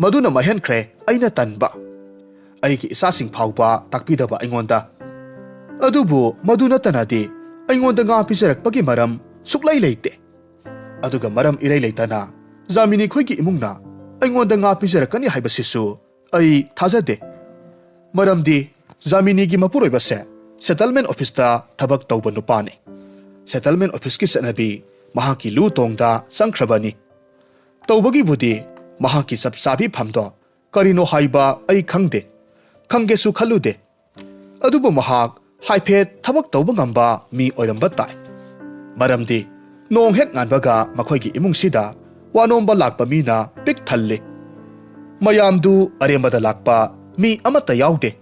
ꯃꯗꯨꯅ ꯃꯍꯦꯟꯈ꯭ꯔꯦ ꯑꯩꯅ ꯇꯟꯕ꯫ ꯑꯩꯒꯤ ꯏꯆꯥꯁꯤꯡ ꯐꯥꯎꯕ ꯇꯥꯛꯄꯤꯗꯕ ꯑꯩꯉꯣꯟꯗ꯫ ꯑꯗꯨꯕꯨ ꯃꯗꯨ ꯅꯠꯇꯅꯗꯤ ꯑꯩꯉꯣꯟꯗ ꯉꯥ ꯄꯤꯖꯔꯛꯄꯒꯤ ꯃꯔꯝ ꯁꯨꯛꯂꯩ ꯂꯩꯇꯦ꯫ ꯑꯗꯨꯒ ꯃꯔꯝ ꯏꯔꯩ ꯂꯩꯇꯅ ꯖꯥꯃꯤꯅꯤ ꯈꯣꯏꯒꯤ ꯏꯃꯨꯡꯅ ꯑꯩꯉꯣꯟꯗ ꯉꯥ ꯄꯤꯖꯔꯛꯀꯅꯤ ꯍꯥꯏꯕꯁꯤꯁꯨ ꯑꯩ ꯊꯥꯖꯗꯦ꯫ ꯃꯔꯝꯗꯤ ꯖꯥꯃꯤꯅꯤꯒꯤ ꯃꯄꯨꯔꯣꯏꯕꯁꯦ ꯁꯦꯇꯜꯃꯦꯟ ꯑꯣꯐꯤꯁꯇ ꯊꯕꯛ ꯇꯧꯕ ꯅꯨꯄꯥꯅꯤ꯫ ꯁꯦꯇꯜꯃꯦꯟ ꯑꯣꯐꯤꯁꯀꯤ ꯆꯠꯅꯕꯤ ꯃꯍꯥꯛꯀꯤ ꯂꯨ ꯇꯣꯡꯗ ꯆꯪꯈ꯭ꯔꯕꯅꯤ꯫ ꯇꯧꯕꯒꯤꯕꯨꯗꯤ ꯃꯍꯥꯛꯀꯤ ꯆꯞ ꯆꯥꯕꯤ ꯐꯝꯗꯣ ꯀꯔꯤꯅꯣ ꯍꯥꯏꯕ ꯑꯩ ꯈꯪꯗꯦ, ꯈꯪꯒꯦꯁꯨ ꯈꯜꯂꯨꯗꯦ꯫ ꯑꯗꯨꯕꯨ ꯃꯍꯥꯛ ꯍꯥꯏꯐꯦꯠ ꯊꯕꯛ ꯇꯧꯕ ꯉꯝꯕ ꯃꯤ ꯑꯣꯏꯔꯝꯕ ꯇꯥꯏ꯫ ꯃꯔꯝꯗꯤ ꯅꯣꯡ ꯍꯦꯛ ꯉꯥꯟꯕꯒ ꯃꯈꯣꯏꯒꯤ ꯏꯃꯨꯡꯁꯤꯗ ꯋꯥꯅꯣꯝꯕ ꯂꯥꯛꯄ ꯃꯤꯅ ꯄꯤꯛ ꯊꯜꯂꯤ꯫ ꯃꯌꯥꯝꯗꯨ ꯑꯔꯦꯝꯕꯗ ꯂꯥꯛꯄ ꯃꯤ ꯑꯃꯠꯇ ꯌꯥꯎꯗꯦ꯫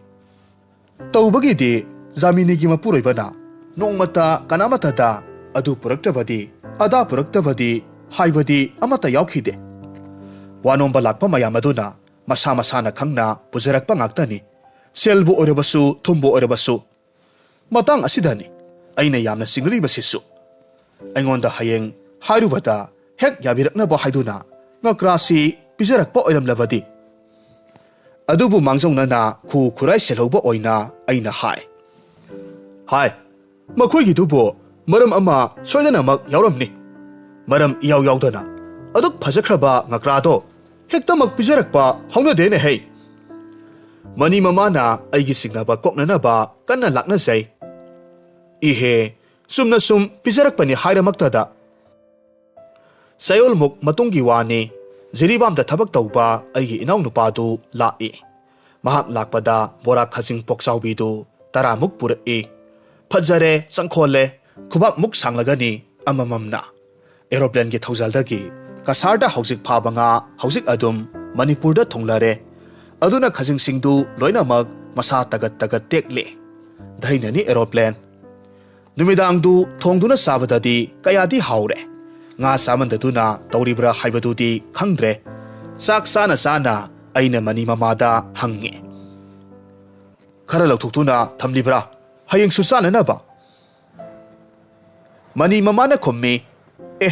ꯇꯧꯕꯒꯤꯗꯤ ꯖꯥꯃꯤꯅꯤꯒꯤ ꯃꯄꯨꯔꯣꯏꯕꯅ ꯅꯣꯡꯃꯇ ꯀꯅꯥꯃꯠꯇꯗ "ꯑꯗꯨ ꯄꯨꯔꯛꯇ꯭ꯔꯕꯗꯤ, ꯑꯗꯥ ꯄꯨꯔꯛꯇ꯭ꯔꯕꯗꯤ" ꯍꯥꯏꯕꯗꯤ ꯑꯃꯠꯇ ꯌꯥꯎꯈꯤꯗꯦ꯫ ꯋꯥꯅꯣꯝꯕ ꯂꯥꯛꯄ ꯃꯌꯥꯝ ꯑꯗꯨꯅ ꯃꯁꯥ ꯃꯁꯥꯅ ꯈꯪꯅ ꯄꯨꯖꯔꯛꯄ ꯉꯥꯛꯇꯅꯤ꯫ ꯁꯦꯜꯕꯨ ꯑꯣꯏꯔꯕꯁꯨ, ꯊꯨꯝꯕꯨ ꯑꯣꯏꯔꯕꯁꯨ꯫ ꯃꯇꯥꯡ ꯑꯁꯤꯗꯅꯤ ꯑꯩꯅ ꯌꯥꯝꯅ ꯆꯤꯡꯅꯔꯤꯕꯁꯤꯁꯨ꯫ ꯑꯩꯉꯣꯟꯗ ꯍꯌꯦꯡ ꯍꯥꯏꯔꯨꯕꯗ ꯍꯦꯛ ꯌꯥꯕꯤꯔꯛꯅꯕ ꯍꯥꯏꯗꯨꯅ ꯉꯀ꯭ꯔꯥꯁꯤ ꯄꯤꯖꯔꯛꯄ ꯑꯣꯏꯔꯝꯂꯕꯗꯤ꯫ ꯑꯗꯨꯕꯨ ꯃꯥꯡꯖꯧꯅꯅ ꯈꯨ ꯈꯨꯔꯥꯏ ꯁꯦꯜꯍꯧꯕ ꯑꯣꯏꯅ ꯑꯩꯅ ꯍꯥꯏ, "ꯍꯥꯏ, ꯃꯈꯣꯏꯒꯤꯗꯨꯕꯨ ꯃꯔꯝ ꯑꯃ ꯁꯣꯏꯗꯅꯃꯛ ꯌꯥꯎꯔꯝꯅꯤ꯫ ꯃꯔꯝ ꯏꯌꯥꯎ ꯌꯥꯎꯗꯅ ꯑꯗꯨꯛ ꯐꯖꯈ꯭ꯔꯕ ꯉꯀ꯭ꯔꯥꯗꯣ ꯍꯦꯛꯇꯃꯛ ꯄꯤꯖꯔꯛꯄ ꯍꯧꯅꯗꯦꯅꯦ ꯍꯩ!" ꯃꯅꯤ ꯃꯃꯥꯅ ꯑꯩꯒꯤ ꯆꯤꯡꯅꯕ ꯀꯣꯛꯅꯅꯕ ꯀꯟꯅ ꯂꯥꯛꯅꯖꯩ꯫ "ꯏꯍꯦ, ꯆꯨꯝꯅ ꯁꯨꯝ ꯄꯤꯖꯔꯛꯄꯅꯤ ꯍꯥꯏꯔꯃꯛꯇꯗ!" ꯆꯌꯣꯜꯃꯨꯛ ꯃꯇꯨꯡꯒꯤ ꯋꯥꯅꯤ꯫ ꯖꯤꯔꯤꯕꯥꯝꯗ ꯊꯕꯛ ꯇꯧꯕ ꯑꯩꯒꯤ ꯏꯅꯥꯎꯅꯨꯄꯥꯗꯨ ꯂꯥꯛꯏ꯫ ꯃꯍꯥꯛ ꯂꯥꯛꯄꯗ ꯕꯣꯔꯥ ꯈꯖꯤꯡ ꯄꯣꯛꯆꯥꯎꯕꯤꯗꯨ ꯇꯔꯥꯃꯨꯛ ꯄꯨꯔꯛꯏ꯫ ꯐꯖꯔꯦ, ꯆꯪꯈꯣꯜꯂꯦ, ꯈꯨꯕꯥꯛꯃꯨꯛ ꯁꯥꯡꯂꯒꯅꯤ ꯑꯃꯃꯝꯅ꯫ ꯑꯦꯔꯣꯄ꯭ꯂꯦꯟꯒꯤ ꯊꯧꯖꯥꯜꯗꯒꯤ ꯀꯁꯥꯔꯗ ꯍꯧꯖꯤꯛ ꯐꯥꯕ ꯉꯥ ꯍꯧꯖꯤꯛ ꯑꯗꯨꯝ ꯃꯅꯤꯄꯨꯔꯗ ꯊꯨꯡꯂꯔꯦ꯫ ꯑꯗꯨꯅ ꯈꯖꯤꯡꯁꯤꯡꯗꯨ ꯂꯣꯏꯅꯃꯛ ꯃꯁꯥ ꯇꯒꯠ ꯇꯒꯠ ꯇꯦꯛꯂꯤ꯫ ꯙꯩꯅꯅꯤ ꯑꯦꯔꯣꯄ꯭ꯂꯦꯟ꯫ ꯅꯨꯃꯤꯗꯥꯡꯗꯨ ꯊꯣꯡꯗꯨꯅ ꯆꯥꯕꯗꯗꯤ ꯀꯌꯥꯗꯤ ꯍꯥꯎꯔꯦ꯫ ꯉꯥ ꯆꯥꯃꯟꯗꯗꯨꯅ ꯇꯧꯔꯤꯕ꯭ꯔꯥ ꯍꯥꯏꯕꯗꯨꯗꯤ ꯈꯪꯗ꯭ꯔꯦ꯫ ꯆꯥꯛ ꯆꯥꯅ ꯆꯥꯅ ꯑꯩꯅ ꯃꯅꯤ ꯃꯃꯥꯗ ꯍꯪꯉꯤ, "ꯈꯔ ꯂꯧꯊꯣꯛꯇꯨꯅ ꯊꯝꯂꯤꯕ꯭ꯔꯥ, ꯍꯌꯦꯡꯁꯨ ꯆꯥꯅꯅꯕ?" ꯃꯅꯤ ꯃꯃꯥꯅ ꯈꯨꯝꯃꯤ, "ꯑꯦ,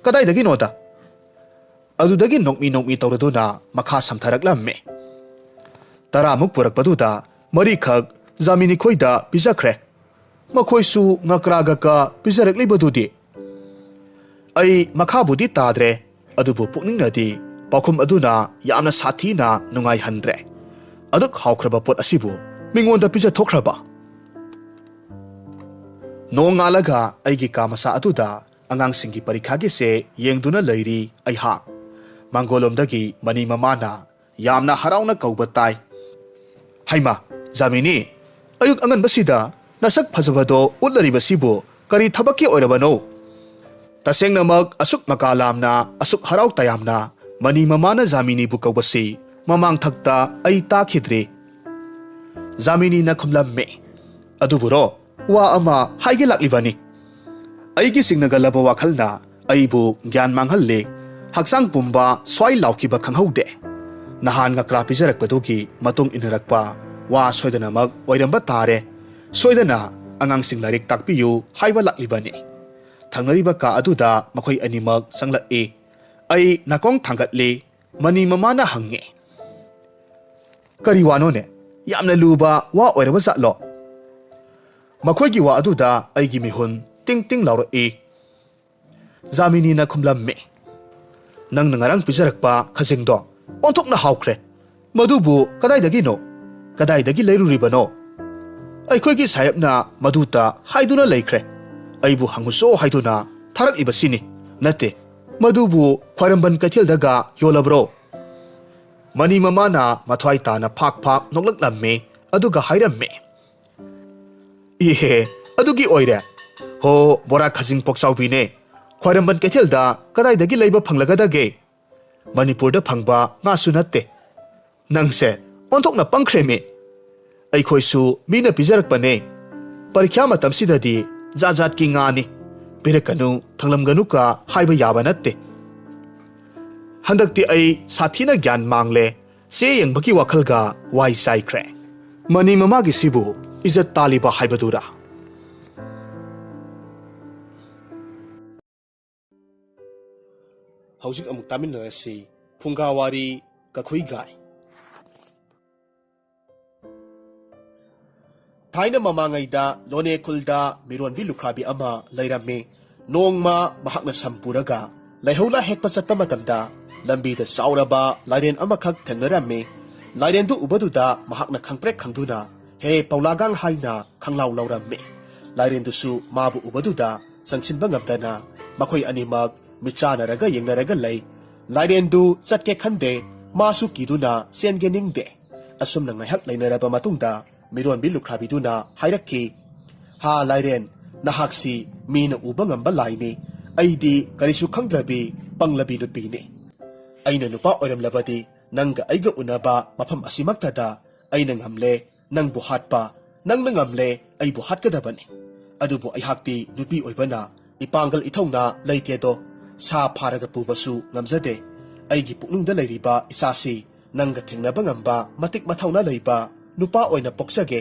ꯀꯗꯥꯏꯗꯒꯤꯅꯣꯗ?" ꯑꯗꯨꯗꯒꯤ ꯅꯣꯛꯃꯤ ꯅꯣꯛꯃꯤ ꯇꯧꯔꯗꯨꯅ ꯃꯈꯥ ꯁꯝꯊꯔꯛꯂꯝꯃꯤ꯫ ꯇꯔꯥꯃꯨꯛ ꯄꯨꯔꯛꯄꯗꯨꯗ ꯃꯔꯤꯈꯛ ꯖꯥꯃꯤꯅꯤ ꯈꯣꯏꯗ ꯄꯤꯖꯈ꯭ꯔꯦ꯫ ꯃꯈꯣꯏꯁꯨ ꯉꯀ꯭ꯔꯥ ꯉꯀ ꯄꯤꯖꯔꯛꯂꯤꯕꯗꯨꯗꯤ꯫ ꯑꯩ ꯃꯈꯥꯕꯨꯗꯤ ꯇꯥꯗ꯭ꯔꯦ, ꯑꯗꯨꯕꯨ ꯄꯨꯛꯅꯤꯡꯅꯗꯤ ꯄꯥꯎꯈꯨꯝ ꯑꯗꯨꯅ ꯌꯥꯝꯅ ꯁꯥꯊꯤꯅ ꯅꯨꯡꯉꯥꯏꯍꯟꯗ꯭ꯔꯦ꯫ ꯑꯗꯨꯛ ꯍꯥꯎꯈ꯭ꯔꯕ ꯄꯣꯠ ꯑꯁꯤꯕꯨ ꯃꯤꯉꯣꯟꯗ ꯄꯤꯖꯊꯣꯛꯈ꯭ꯔꯕ? ꯅꯣꯡꯉꯥꯜꯂꯒ ꯑꯩꯒꯤ ꯀꯥ ꯃꯆꯥ ꯑꯗꯨꯗ ꯑꯉꯥꯡꯁꯤꯡꯒꯤ ꯄꯔꯤꯈꯥꯒꯤꯁꯦ ꯌꯦꯡꯗꯨꯅ ꯂꯩꯔꯤ ꯑꯩꯍꯥꯛ꯫ ꯃꯥꯡꯒꯣꯜꯂꯣꯝꯗꯒꯤ ꯃꯅꯤ ꯃꯃꯥꯅ ꯌꯥꯝꯅ ꯍꯔꯥꯎꯅ ꯀꯧꯕ ꯇꯥꯏ꯫ "ꯍꯩꯃꯥ, ꯖꯥꯃꯤꯅꯤ, ꯑꯌꯨꯛ ꯑꯉꯟꯕꯁꯤꯗ ꯅꯁꯛ ꯐꯖꯕꯗꯣ ꯎꯠꯂꯔꯤꯕꯁꯤꯕꯨ ꯀꯔꯤ ꯊꯕꯛꯀꯤ ꯑꯣꯏꯔꯕꯅꯣ?" ꯇꯁꯦꯡꯅꯃꯛ ꯑꯁꯨꯛ ꯃꯀꯥ ꯂꯥꯝꯅ, ꯑꯁꯨꯛ ꯍꯔꯥꯎ ꯇꯌꯥꯝꯅ ꯃꯅꯤ ꯃꯃꯥꯅ ꯖꯥꯃꯤꯅꯤꯕꯨ ꯀꯧꯕꯁꯤ ꯃꯃꯥꯡꯊꯛꯇ ꯑꯩ ꯇꯥꯈꯤꯗ꯭ꯔꯤ꯫ ꯖꯥꯃꯤꯅꯤꯅ ꯈꯨꯝꯂꯝꯃꯤ꯫ ꯑꯗꯨꯕꯨꯔꯣ, ꯋꯥ ꯑꯃ ꯍꯥꯏꯒꯦ ꯂꯥꯛꯂꯤꯕꯅꯤ꯫ ꯑꯩꯒꯤ ꯁꯤꯡꯅꯒꯜꯂꯕ ꯋꯥꯈꯜꯅ ꯑꯩꯕꯨ ꯒ꯭ꯌꯥꯟ ꯃꯥꯡꯍꯜꯂꯦ꯫ ꯍꯛꯆꯥꯡ ꯄꯨꯝꯕ ꯁ꯭ꯋꯥꯏ ꯂꯥꯎꯈꯤꯕ ꯈꯪꯍꯧꯗꯦ꯫ ꯅꯍꯥꯟ ꯉꯀ꯭ꯔꯥ ꯄꯤꯖꯔꯛꯄꯗꯨꯒꯤ ꯃꯇꯨꯡ ꯏꯟꯅꯔꯛꯄ ꯋꯥ ꯁꯣꯏꯗꯅꯃꯛ ꯑꯣꯏꯔꯝꯕ ꯇꯥꯔꯦ꯫ ꯁꯣꯏꯗꯅ ꯑꯉꯥꯡꯁꯤꯡ ꯂꯥꯏꯔꯤꯛ ꯇꯥꯛꯄꯤꯌꯨ ꯍꯥꯏꯕ ꯂꯥꯛꯂꯤꯕꯅꯤ꯫ ꯊꯪꯅꯔꯤꯕ ꯀꯥ ꯑꯗꯨꯗ ꯃꯈꯣꯏ ꯑꯅꯤꯃꯛ ꯆꯪꯂꯛꯏ꯫ ꯑꯩ ꯅꯥꯀꯣꯡ ꯊꯥꯡꯒꯠꯂꯤ꯫ ꯃꯅꯤ ꯃꯃꯥꯅ ꯍꯪꯉꯤ, "ꯀꯔꯤ ꯋꯥꯅꯣꯅꯦ? ꯌꯥꯝꯅ ꯂꯨꯕ ꯋꯥ ꯑꯣꯏꯔꯕ ꯖꯥꯠꯂꯣ?" ꯃꯈꯣꯏꯒꯤ ꯋꯥ ꯑꯗꯨꯗ ꯑꯩꯒꯤ ꯃꯤꯍꯨꯟ ꯇꯤꯡ ꯇꯤꯡ ꯂꯥꯎꯔꯛꯏ꯫ ꯖꯥꯃꯤꯅꯤꯅ ꯈꯨꯝꯂꯝꯃꯤ, "ꯅꯪꯅ ꯉꯔꯥꯡ ꯄꯤꯖꯔꯛꯄ ꯈꯖꯤꯡꯗꯣ ꯑꯣꯟꯊꯣꯛꯅ ꯍꯥꯎꯈ꯭ꯔꯦ꯫ ꯃꯗꯨꯕꯨ ꯀꯗꯥꯏꯗꯒꯤꯅꯣ? ꯀꯗꯥꯏꯗꯒꯤ ꯂꯩꯔꯨꯔꯤꯕꯅꯣ? ꯑꯩꯈꯣꯏꯒꯤ ꯁꯥꯍꯦꯕꯅ ꯃꯗꯨꯇ ꯍꯥꯏꯗꯨꯅ ꯂꯩꯈ꯭ꯔꯦ꯫ ꯑꯩꯕꯨ ꯍꯪꯉꯨꯆꯣ ꯍꯥꯏꯗꯨꯅ ꯊꯥꯔꯛꯏꯕꯁꯤꯅꯤ꯫ ꯅꯠꯇꯦ, ꯃꯗꯨꯕꯨ ꯈ꯭ꯋꯥꯏꯔꯝꯕꯟ ꯀꯩꯊꯦꯜꯗꯒ ꯌꯣꯜꯂꯕ꯭ꯔꯣ?" ꯃꯅꯤ ꯃꯃꯥꯅ ꯃꯊ꯭ꯋꯥꯏ ꯇꯥꯅ ꯐꯥꯛ ꯐꯥꯛ ꯅꯣꯛꯂꯛꯂꯝꯃꯤ, ꯑꯗꯨꯒ ꯍꯥꯏꯔꯝꯃꯤ, "ꯏꯍꯦ, ꯑꯗꯨꯒꯤ ꯑꯣꯏꯔꯦ꯫ ꯍꯣ, ꯕꯣꯔꯥ ꯈꯖꯤꯡ ꯄꯣꯛꯆꯥꯎꯕꯤꯅꯦ꯫ ꯈ꯭ꯋꯥꯏꯔꯝꯕꯟ ꯀꯩꯊꯦꯜꯗ ꯀꯗꯥꯏꯗꯒꯤ ꯂꯩꯕ ꯐꯪꯂꯒꯗꯒꯦ? ꯃꯅꯤꯄꯨꯔꯗ ꯐꯪꯕ ꯉꯥꯁꯨ ꯅꯠꯇꯦ꯫ ꯅꯪꯁꯦ ꯑꯣꯟꯊꯣꯛꯅ ꯄꯪꯈ꯭ꯔꯦꯃꯤ꯫ ꯑꯩꯈꯣꯏꯁꯨ ꯃꯤꯅ ꯄꯤꯖꯔꯛꯄꯅꯦ꯫ ꯄꯔꯤꯈ꯭ꯌꯥ ꯃꯇꯝꯁꯤꯗꯗꯤ ꯖꯥꯠ ꯖꯥꯠꯀꯤ ꯉꯥꯅꯤ꯫ ꯄꯤꯔꯛꯀꯅꯨ, ꯊꯪꯂꯝꯒꯅꯨꯀ ꯍꯥꯏꯕ ꯌꯥꯕ ꯅꯠꯇꯦ꯫ ꯍꯟꯗꯛꯇꯤ ꯑꯩ ꯁꯥꯊꯤꯅ ꯒ꯭ꯌꯥꯟ ꯃꯥꯡꯂꯦ꯫ ꯆꯦ ꯌꯦꯡꯕꯒꯤ ꯋꯥꯈꯜꯒ ꯋꯥꯏ ꯆꯥꯏꯈ꯭ꯔꯦ꯫ ꯃꯅꯤ ꯃꯃꯥꯒꯤꯁꯤꯕꯨ ꯏꯖꯠ ꯇꯥꯜꯂꯤꯕ ꯍꯥꯏꯕꯗꯨꯔꯥ?" ꯍꯧꯖꯤꯛ ꯑꯃꯨꯛ ꯇꯥꯃꯤꯟꯅꯔꯁꯤ ꯐꯨꯡꯒꯥꯋꯥꯔꯤ ꯀꯈꯨꯏꯒꯥꯏ꯫ ꯊꯥꯏꯅ ꯃꯃꯥꯡꯉꯩꯗ ꯂꯣꯅꯦ ꯈꯨꯜꯗ ꯃꯤꯔꯣꯟꯕꯤ ꯂꯨꯈ꯭ꯔꯥꯕꯤ ꯑꯃ ꯂꯩꯔꯝꯃꯤ꯫ ꯅꯣꯡꯃ ꯃꯍꯥꯛꯅ ꯁꯝ ꯄꯨꯔꯒ ꯂꯩꯍꯧꯂꯥ ꯍꯦꯛꯄ ꯆꯠꯄ ꯃꯇꯝꯗ ꯂꯝꯕꯤꯗ ꯆꯥꯎꯔꯕ ꯂꯥꯏꯔꯦꯟ ꯑꯃꯈꯛ ꯊꯦꯡꯅꯔꯝꯃꯤ꯫ ꯂꯥꯏꯔꯦꯟꯗꯨ ꯎꯕꯗꯨꯗ ꯃꯍꯥꯛꯅ ꯈꯪꯄ꯭ꯔꯦꯛ ꯈꯪꯗꯨꯅ "ꯍꯦ ꯄꯧꯂꯥꯒꯥꯡ" ꯍꯥꯏꯅ ꯈꯪꯂꯥꯎ ꯂꯥꯎꯔꯝꯃꯤ꯫ ꯂꯥꯏꯔꯦꯟꯗꯨꯁꯨ ꯃꯥꯕꯨ ꯎꯕꯗꯨꯗ ꯆꯪꯁꯤꯟꯕ ꯉꯝꯗꯅ ꯃꯈꯣꯏ ꯑꯅꯤꯃꯛ ꯃꯤꯠꯆꯥꯅꯔꯒ ꯌꯦꯡꯅꯔꯒ ꯂꯩ꯫ ꯂꯥꯏꯔꯦꯟꯗꯨ ꯆꯠꯀꯦ ꯈꯟꯗꯦ, ꯃꯥꯁꯨ ꯀꯤꯗꯨꯅ ꯆꯦꯟꯒꯦ ꯅꯤꯡꯗꯦ꯫ ꯑꯁꯨꯝꯅ ꯉꯥꯏꯍꯥꯛ ꯂꯩꯅꯔꯕ ꯃꯇꯨꯡꯗ ꯃꯤꯔꯣꯟꯕꯤ ꯂꯨꯈ꯭ꯔꯥꯕꯤꯗꯨꯅ ꯍꯥꯏꯔꯛꯈꯤ, "ꯍꯥ ꯂꯥꯏꯔꯦꯟ, ꯅꯍꯥꯛꯁꯤ ꯃꯤꯅ ꯎꯕ ꯉꯝꯕ ꯂꯥꯏꯅꯤ꯫ ꯑꯩꯗꯤ ꯀꯔꯤꯁꯨ ꯈꯪꯗ꯭ꯔꯕꯤ ꯄꯪꯂꯕꯤ ꯅꯨꯄꯤꯅꯤ꯫ ꯑꯩꯅ ꯅꯨꯄꯥ ꯑꯣꯏꯔꯝꯂꯕꯗꯤ ꯅꯪꯒ ꯑꯩꯒ ꯎꯅꯕ ꯃꯐꯝ ꯑꯁꯤꯃꯛꯇꯗ ꯑꯩꯅ ꯉꯝꯂꯦ ꯅꯪꯕꯨ ꯍꯥꯠꯄ, ꯅꯪꯅ ꯉꯝꯂꯦ ꯑꯩꯕꯨ ꯍꯥꯠꯀꯗꯕꯅꯤ꯫ ꯑꯗꯨꯕꯨ ꯑꯩꯍꯥꯛꯇꯤ ꯅꯨꯄꯤ ꯑꯣꯏꯕꯅ ꯏꯄꯥꯡꯒꯜ ꯏꯊꯧꯅꯥ ꯂꯩꯇꯦꯗꯣ꯫ ꯁꯥ ꯐꯥꯔꯒ ꯄꯨꯕꯁꯨ ꯉꯝꯖꯗꯦ꯫ ꯑꯩꯒꯤ ꯄꯨꯛꯅꯤꯡꯗ ꯂꯩꯔꯤꯕ ꯏꯆꯥꯁꯤ ꯅꯪꯒ ꯊꯦꯡꯅꯕ ꯉꯝꯕ ꯃꯇꯤꯛ ꯃꯊꯧꯅꯥ ꯂꯩꯕ ꯅꯨꯄꯥ ꯑꯣꯏꯅ ꯄꯣꯛꯆꯒꯦ꯫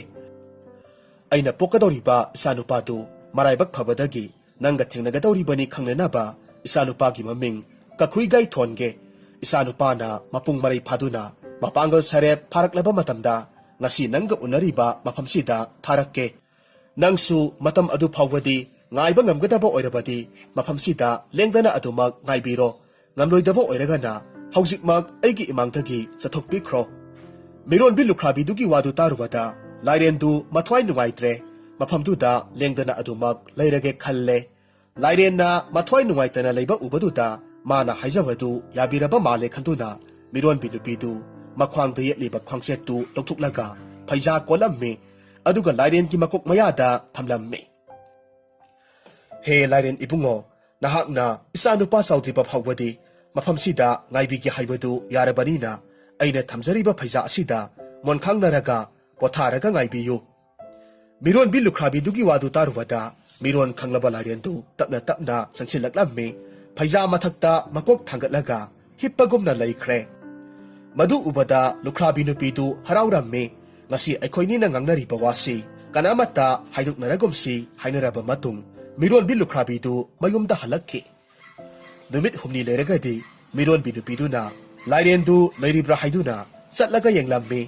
ꯑꯩꯅ ꯄꯣꯛꯀꯗꯧꯔꯤꯕ ꯏꯆꯥꯅꯨꯄꯥꯗꯨ ꯃꯔꯥꯏꯕꯛ ꯐꯕꯗꯒꯤ ꯅꯪꯒ ꯊꯦꯡꯅꯒꯗꯧꯔꯤꯕꯅꯤ ꯈꯪꯅꯅꯕ ꯏꯆꯥꯅꯨꯄꯥꯒꯤ ꯃꯃꯤꯡ ꯀꯈꯨꯏꯒꯥꯏ ꯊꯣꯟꯒꯦ꯫ ꯏꯆꯥꯅꯨꯄꯥꯅ ꯃꯄꯨꯡ ꯃꯔꯩ ꯐꯥꯗꯨꯅ ꯃꯄꯥꯡꯒꯜ ꯁꯔꯦꯞ ꯐꯥꯔꯛꯂꯕ ꯃꯇꯝꯗ ꯉꯁꯤ ꯅꯪꯒ ꯎꯅꯔꯤꯕ ꯃꯐꯝꯁꯤꯗ ꯊꯥꯔꯛꯀꯦ꯫ ꯅꯪꯁꯨ ꯃꯇꯝ ꯑꯗꯨ ꯐꯥꯎꯕꯗꯤ ꯉꯥꯏꯕ ꯉꯝꯒꯗꯕ ꯑꯣꯏꯔꯕꯗꯤ ꯃꯐꯝꯁꯤꯗ ꯂꯦꯡꯗꯅ ꯑꯗꯨꯃꯛ ꯉꯥꯏꯕꯤꯔꯣ꯫ ꯉꯝꯂꯣꯏꯗꯕ ꯑꯣꯏꯔꯒꯅ ꯍꯧꯖꯤꯛꯃꯛ ꯑꯩꯒꯤ ꯏꯃꯥꯡꯗꯒꯤ ꯆꯠꯊꯣꯛꯄꯤꯈ꯭ꯔꯣ꯫ ꯃꯤꯔꯣꯟꯕꯤ ꯂꯨꯈ꯭ꯔꯥꯕꯤꯗꯨꯒꯤ ꯋꯥꯗꯨ ꯇꯥꯔꯨꯕꯗ ꯂꯥꯏꯔꯦꯟꯗꯨ ꯃꯊ꯭ꯋꯥꯏ ꯅꯨꯡꯉꯥꯏꯇ꯭ꯔꯦ꯫ ꯃꯐꯝꯗꯨꯗ ꯂꯦꯡꯗꯅ ꯑꯗꯨꯃꯛ ꯂꯩꯔꯒꯦ ꯈꯜꯂꯦ꯫ ꯂꯥꯏꯔꯦꯟꯅ ꯃꯊ꯭ꯋꯥꯏ ꯅꯨꯡꯉꯥꯏꯇꯅ ꯂꯩꯕ ꯎꯕꯗꯨꯗ ꯃꯥꯅ ꯍꯥꯏꯖꯕꯗꯨ ꯌꯥꯕꯤꯔꯕ ꯃꯥꯜꯂꯦ ꯈꯟꯗꯨꯅ ꯃꯤꯔꯣꯟꯕꯤ ꯅꯨꯄꯤꯗꯨ ꯃꯈ꯭ꯋꯥꯡꯗ ꯌꯦꯠꯂꯤꯕ ꯈ꯭ꯋꯥꯡꯆꯦꯠꯇꯨ ꯂꯧꯊꯣꯛꯂꯒ ꯐꯩꯖꯥ ꯀꯣꯜꯂꯝꯃꯤ꯫ ꯑꯗꯨꯒ ꯂꯥꯏꯔꯦꯟꯒꯤ ꯃꯀꯣꯛ ꯃꯌꯥꯗ ꯊꯝꯂꯝꯃꯤ꯫ "ꯍꯦ ꯂꯥꯏꯔꯦꯟ ꯏꯕꯨꯡꯉꯣ, ꯅꯍꯥꯛꯅ ꯏꯆꯥ ꯅꯨꯄꯥ ꯆꯥꯎꯗ꯭ꯔꯤꯕ ꯐꯥꯎꯕꯗꯤ ꯃꯐꯝꯁꯤꯗ ꯉꯥꯏꯕꯤꯒꯦ ꯍꯥꯏꯕꯗꯨ ꯌꯥꯔꯕꯅꯤꯅ ꯑꯩꯅ ꯊꯝꯖꯔꯤꯕ ꯐꯩꯖꯥ ꯑꯁꯤꯗ ꯃꯣꯟꯈꯥꯡꯅꯔꯒ ꯄꯣꯊꯥꯔꯒ ꯉꯥꯏꯕꯤꯌꯨ꯫" ꯃꯤꯔꯣꯟꯕꯤ ꯂꯨꯈ꯭ꯔꯥꯕꯤꯗꯨꯒꯤ ꯋꯥꯗꯨ ꯇꯥꯔꯨꯕꯗ ꯃꯤꯔꯣꯟ ꯈꯪꯂꯕ ꯂꯥꯏꯔꯦꯟꯗꯨ ꯇꯞꯅ ꯇꯞꯅ ꯆꯪꯁꯤꯜꯂꯛꯂꯝꯃꯤ꯫ ꯐꯩꯖꯥ ꯃꯊꯛꯇ ꯃꯀꯣꯛ ꯊꯥꯡꯒꯠꯂꯒ ꯍꯤꯞꯄꯒꯨꯝꯅ ꯂꯩꯈ꯭ꯔꯦ꯫ ꯃꯗꯨ ꯎꯕꯗ ꯂꯨꯈ꯭ꯔꯥꯕꯤ ꯅꯨꯄꯤꯗꯨ ꯍꯔꯥꯎꯔꯝꯃꯤ꯫ "ꯉꯁꯤ ꯑꯩꯈꯣꯏꯅꯤꯅ ꯉꯥꯡꯅꯔꯤꯕ ꯋꯥꯁꯤ ꯀꯅꯥꯃꯠꯇ ꯍꯥꯏꯗꯣꯛꯅꯔꯒꯨꯝꯁꯤ" ꯍꯥꯏꯅꯔꯕ ꯃꯇꯨꯡ ꯃꯤꯔꯣꯟꯕꯤ ꯂꯨꯈ꯭ꯔꯥꯕꯤꯗꯨ ꯃꯌꯨꯝꯗ ꯍꯜꯂꯛꯈꯤ꯫ ꯅꯨꯃꯤꯠ ꯍꯨꯝꯅꯤ ꯂꯩꯔꯒꯗꯤ ꯃꯤꯔꯣꯟꯕꯤ ꯅꯨꯄꯤꯗꯨꯅ ꯂꯥꯏꯔꯦꯟꯗꯨ ꯂꯩꯔꯤꯕ꯭ꯔꯥ ꯍꯥꯏꯗꯨꯅ ꯆꯠꯂꯒ ꯌꯦꯡꯂꯝꯃꯤ꯫